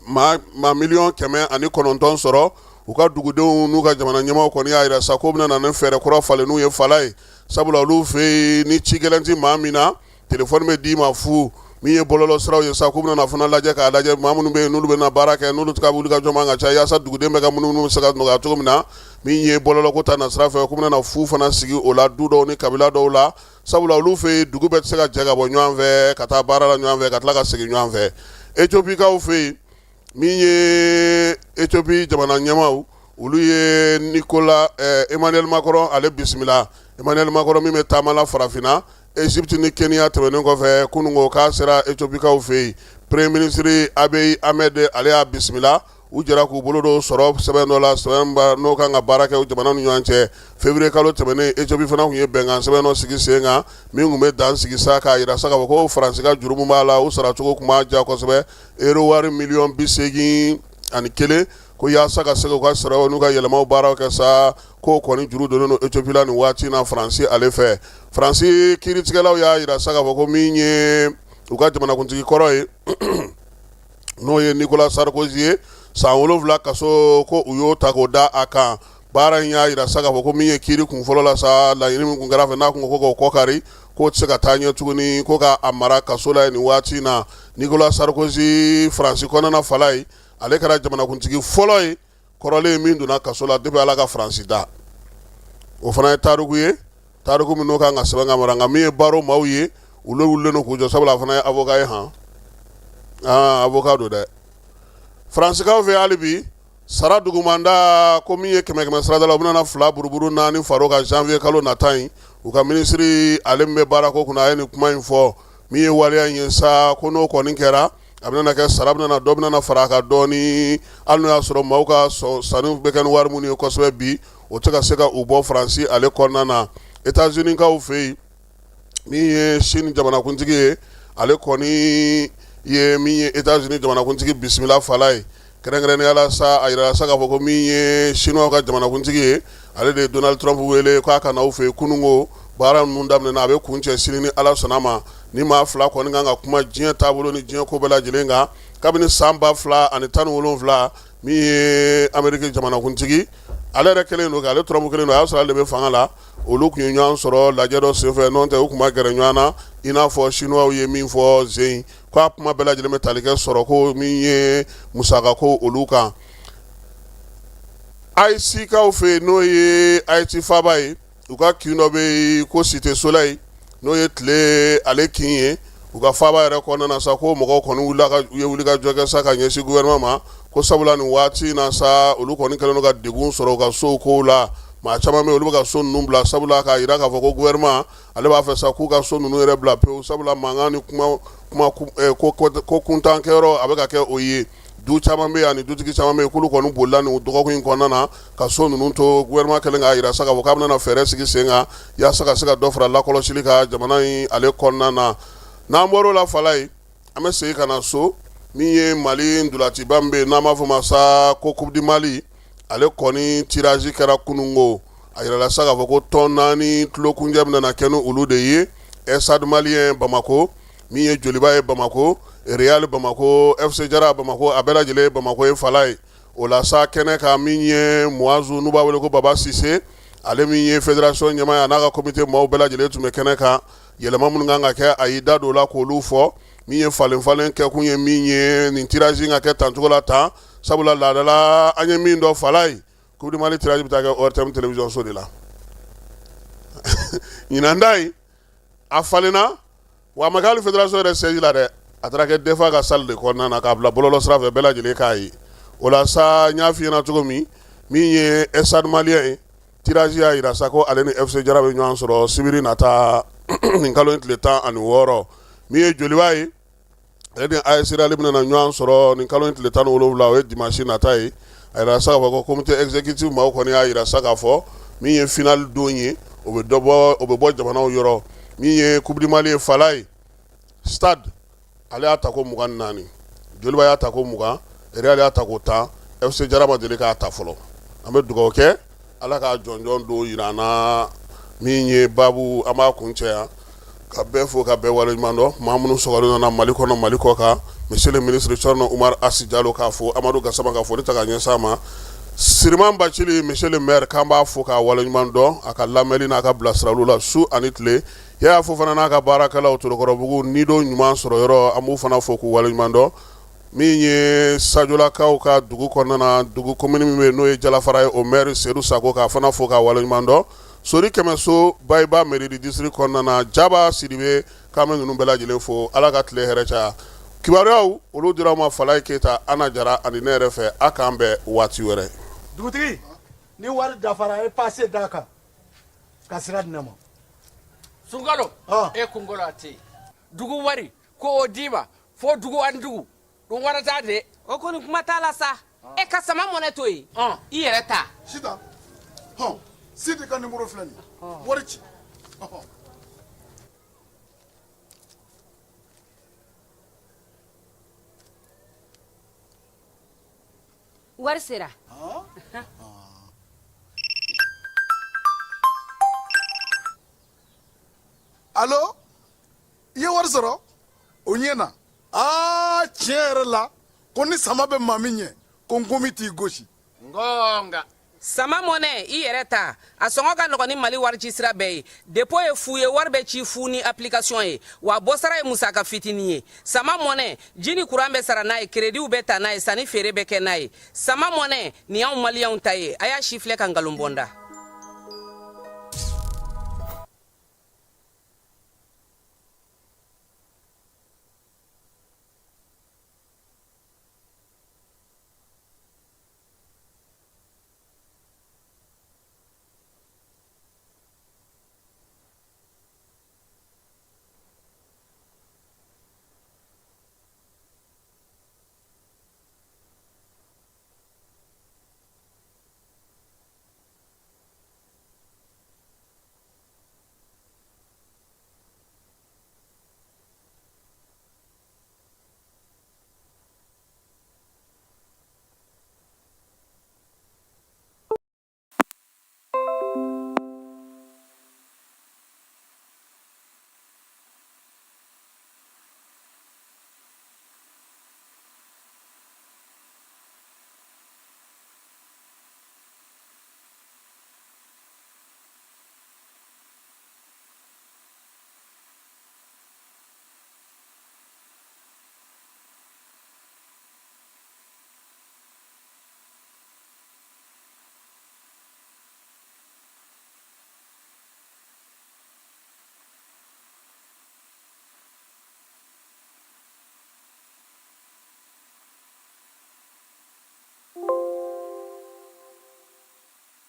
maa 109 miliyɔn sɔrɔ. U ka dugudenw n'u ka jamana ɲɛmaaw kɔni y'a jira sa k'o bɛna na ni fɛɛrɛ kura falenniw ye, fala ye, sabula olu fɛ yen, ni ci gɛlɛn tɛ maa min na, telefɔni bɛ d'i ma fu. Min ye bɔlɔlɔ siraw ye sa, k'u bɛna fana lajɛ k'a lajɛ maa minnu bɛ yen n'olu bɛna baara kɛ, n'olu ka wuli ka jɔ man ka ca, yaasa duguden bɛɛ ka munumunu bɛ se ka nɔgɔya cogo min na. Min ye bɔlɔlɔko ta nasira fɛ, k'u bɛna fu fana sigi o la du dɔw ni kabila dɔw la, sabula olu fɛ yen, dugu bɛɛ tɛ se ka jɛ ka bɔ ɲɔgɔn fɛ ka taa baara la ɲɔgɔn fɛ ka tila ka segin ɲɔgɔn fɛ. Etiopikaw fɛ yen, min ye Ethiopie jamana ɲɛmaaw, olu ye Nicolas Emmanuel Macron ale bisimila. Emmanuel Macron min bɛ taama la farafinna, Egypte ni Kenya tɛmɛnen kɔfɛ, kununko k'a sera Ethiopikaw fɛ yen. Premier ministre Abiy Ahmed ale y'a bisimila. U jɛra k'u bolo don sɔrɔ sɛbɛn dɔ la, sɛbɛn n'o kan ka baara kɛ jamana ni ɲɔgɔn cɛ. Février kalo tɛmɛnen, Ethiopie fana tun ye bɛnkan sɛbɛn dɔ sigi sen kan min tun bɛ dan sigi sa k'a jira sa k'a fɔ ko Faransi ka juru min b'a la, u saracogo tun ma diya kosɛbɛ, euro wari 81 miliyɔn, ko yaasa ka se k'u ka saraw n'u ka yɛlɛmaw baaraw kɛ sa, k'o kɔni juru donnen don Ethiopie la nin waati na Faransi ale fɛ. Faransi kiiritigɛlaw y'a jira sa k'a fɔ ko min ye u ka jamanakuntigi kɔrɔ ye, n'o ye Nicolas Sarkozy ye. San 7 kaso ko u y'o ta k'o da a kan. Baara in y'a jira sa k'a fɔ ko min ye kiiri kun fɔlɔ la sa, laɲini min kun kɛra fɛ n'a kun ko k'o kɔ kari, k'o tɛ se ka taa ɲɛ tuguni, ko k'a mara kaso la nin waati in na. Nicolas Sarkozy, Faransi kɔnɔna fala ye, ale kɛra jamanakuntigi fɔlɔ ye kɔrɔlen min donna kaso la depuis Ala ka Faransi da. O fana ye tariku ye, tariku min n'o kan ka sɛbɛn ka mara. Nka min ye barreau maaw ye, olu wulilen don k'u jɔ, sabula a fana ye avocat ye. Han, aa, avocat don dɛ. Faransikaw fɛ hali bi, sara dugumanda ko min ye kɛmɛ kɛmɛ sarada la, u bɛna fila buruburu naani far'o kan janvier kalo nata in. U ka minisiri, ale min bɛ baarako kunna, a ye nin kuma in fɔ. Min ye waleya in ye sa, ko n'o kɔni kɛra, a bɛna kɛ sara bɛna dɔ bɛna fara a kan dɔɔni, hali n'o y'a sɔrɔ maaw ka sanni bɛ kɛ ni wari minnu ye kosɛbɛ bi, o tɛ ka se ka u bɔ Faransi ale kɔnɔna na. États-Unis kaw fɛ yen, min ye Chine jamanakuntigi ye, ale kɔni ye min ye États-Unis jamanakuntigi bisimila fala ye kɛrɛnkɛrɛnnenya la sa. A yirala sa k'a fɔ ko min ye Chinois ka jamanakuntigi ye, ale de ye Donald Trump wele k'a ka na u fɛ yen kununko. Baara ninnu daminɛna, a bɛ kuncɛ sini ni Ala sɔnna ma. Ni maa fila kɔni kan ka kuma diɲɛ taabolo ni diɲɛ ko bɛɛ lajɛlen kan kabini san 2017, min ye Ameriki jamanakuntigi, ale yɛrɛ kɛlen don, ale Trump kɛlen don, a y'a sɔrɔ ale de bɛ fanga la. Olu tun ye ɲɔgɔn sɔrɔ lajɛ dɔ senfɛ, n'o tɛ u tun ma gɛrɛ ɲɔgɔn na. I n'a fɔ Chinois ye min fɔ zen, k'a kuma bɛɛ lajɛlen bɛ tali kɛ sɔrɔ ko min ye musakako olu kan. Ayisikaw fɛ yen, n'o ye Haïti faaba ye, u ka kin dɔ bɛ yen ko Cité Soleil, n'o ye tile ale kin ye u ka faaba yɛrɛ kɔnɔna na sa, ko mɔgɔw kɔni u ye wuli ka jɔ kɛ sa ka ɲɛsin gouvernement ma, ko sabula nin waati in na sa, olu kɔni kɛlen don ka degun sɔrɔ u ka sow kow la. Maa caman bɛ olu bɛ ka so ninnu bila, sabula k'a jira k'a fɔ ko gouvernement ale b'a fɛ sa k'u ka so ninnu yɛrɛ bila pewu, sabula mankan ni kuma kuma ko kuntan kɛyɔrɔ a bɛ ka kɛ o ye. Du caman bɛ yen ani dutigi caman bɛ yen k'olu kɔni bolila nin dɔgɔkun in kɔnɔna na ka so ninnu to. Gouvernement kɛlen k'a jira sa k'a fɔ k'a bɛna fɛɛrɛ sigi sen kan yaasa ka se ka dɔ fara lakɔlɔsili kan jamana in ale kɔnɔna na. N'an bɔr'o la fala ye, an bɛ segin ka na so. Min ye Mali ntolaciba min bɛ yen n'an b'a fɔ ma sa ko Coupe du Mali, ale kɔni tirage kɛra kununko. A yirala sa k'a fɔ ko tɔn naani tulokunjɛ bɛna kɛ ni olu de ye: Stade Malien Bamako, min ye Joliba ye Bamakɔ, Real Bamakɔ, FC Jara Bamakɔ, a bɛɛ lajɛlen ye Bamakɔ ye fala ye. O la sa, kɛnɛ kan, min ye Muazu n'u b'a wele ko Baba Sise, ale min ye fédération ɲɛmaa ye, a n'a ka comité maaw bɛɛ lajɛlen tun bɛ kɛnɛ kan. Yɛlɛma minnu kan ka kɛ, a y'i da don o la k'olu fɔ. Min ye falen falen kɛkun ye, min ye nin tirage ka kɛ tancogo la tan, sabula laadala an ye min dɔn fala ye, Coupe du Mali tirage bɛ taa kɛ ORTM télévision so de la. Ɲinan ta in, a falenna wa, a ma kɛ hali fédération yɛrɛ siège la dɛ, a taara kɛ DEFA ka salle de kɔnɔna na, k'a bila bɔlɔlɔ sira fɛ, bɛɛ lajɛlen k'a ye. O la sa, n y'a f'i ɲɛna cogo min, min ye Stade Malien ye, tirage y'a jira sa ko ale ni FC Jara bɛ ɲɔgɔn sɔrɔ sibiri nata nin kalo in tile 16. Min ye Joliba ye, ale ni AS Real bɛna ɲɔgɔn sɔrɔ nin kalo in tile 17, o ye dimanche nata ye. A yira sa k'a fɔ ko comité exécutif maaw kɔni y'a jira sa k'a fɔ min ye finale don ye, o bɛ dɔ bɔ, o bɛ bɔ jamanaw yɔrɔ. Min ye Coupe du Mali ye fala ye, Stade ale y'a ta ko 24, Joliba y'a ta ko 20, Real y'a ta ko 10, FC Jara ma deli k'a ta fɔlɔ. An bɛ dugawu kɛ, Ala ka jɔnjɔn don jira an na. Min ye baabu, an b'a kuncɛ yan ka bɛɛ fo ka bɛɛ waleɲuman dɔn. Maa minnu sɔgɔlen nana Mali kɔnɔ, Mali kɔ kan, monsieur le ministre Thierno Oumar Asi Jalo k'a fo, Amadu Gasama ka foli ta ka ɲɛsin a ma, Siriman Bacili, monsieur le maire, k'an b'a fo k'a waleɲuman dɔn a ka lamɛnni n'a ka bilasiraliw la su ani tile. Yaya Fofana n'a ka baarakɛlaw Torokɔrɔbugu ni don ɲuman sɔrɔ yɔrɔ, an b'u fana fo k'u waleɲuman dɔn. Min ye Sajolakaw ka dugu kɔnɔna na, dugu commune min bɛ yen n'o ye Jalafara ye, o maire Sedu Sako, k'a fana fo k'a waleɲuman dɔn. Sori Kɛmɛso Bayiba mairie du district kɔnɔna na, Jaba Sidibe, k'an bɛ ninnu bɛɛ lajɛlen fo. Ala ka tile hɛrɛ caya. Kibaruyaw olu dira aw ma Falaye Keyita, Ana Jara ani ne yɛrɛ fɛ. A k'an bɛn waati wɛrɛ. Dugutigi, ni wari dafara, e pase d'a kan ka sira di ne ma. Sunkalo, e kunkolo a tɛ yen. Dugu wari ko o d'i ma fo dugu ani dugu ɗum waɗata de. O kɔni kuma t'a la sa, e ka sama mɔnɛ to yen, i yɛrɛ ta. Sitan, hɔn, Sidi ka nimoro filɛ nin ye, wari ci. Wari sera. Alo, i ye wari sɔrɔ? O ɲɛna. Aa, tiɲɛ yɛrɛ la, ko ni sama bɛ maa min ɲɛ. Ko nkomi t'i gosi. Ngonga. Sama mɔnɛ, i yɛrɛ ta, a sɔngɔ ka nɔgɔn ni Mali warici sira bɛɛ ye. Dépôt ye fu ye, wari bɛ ci fu ni application ye, wa bɔsara ye musaka fitinin ye. Sama mɔnɛ, ji ni kuran bɛ sara n'a ye, créditw bɛ ta n'a ye, sanni feere bɛ kɛ n'a ye. Sama mɔnɛ, nin y'anw maliyɛnw ta ye. A y'a sifilɛ ka nkalon bɔ n da.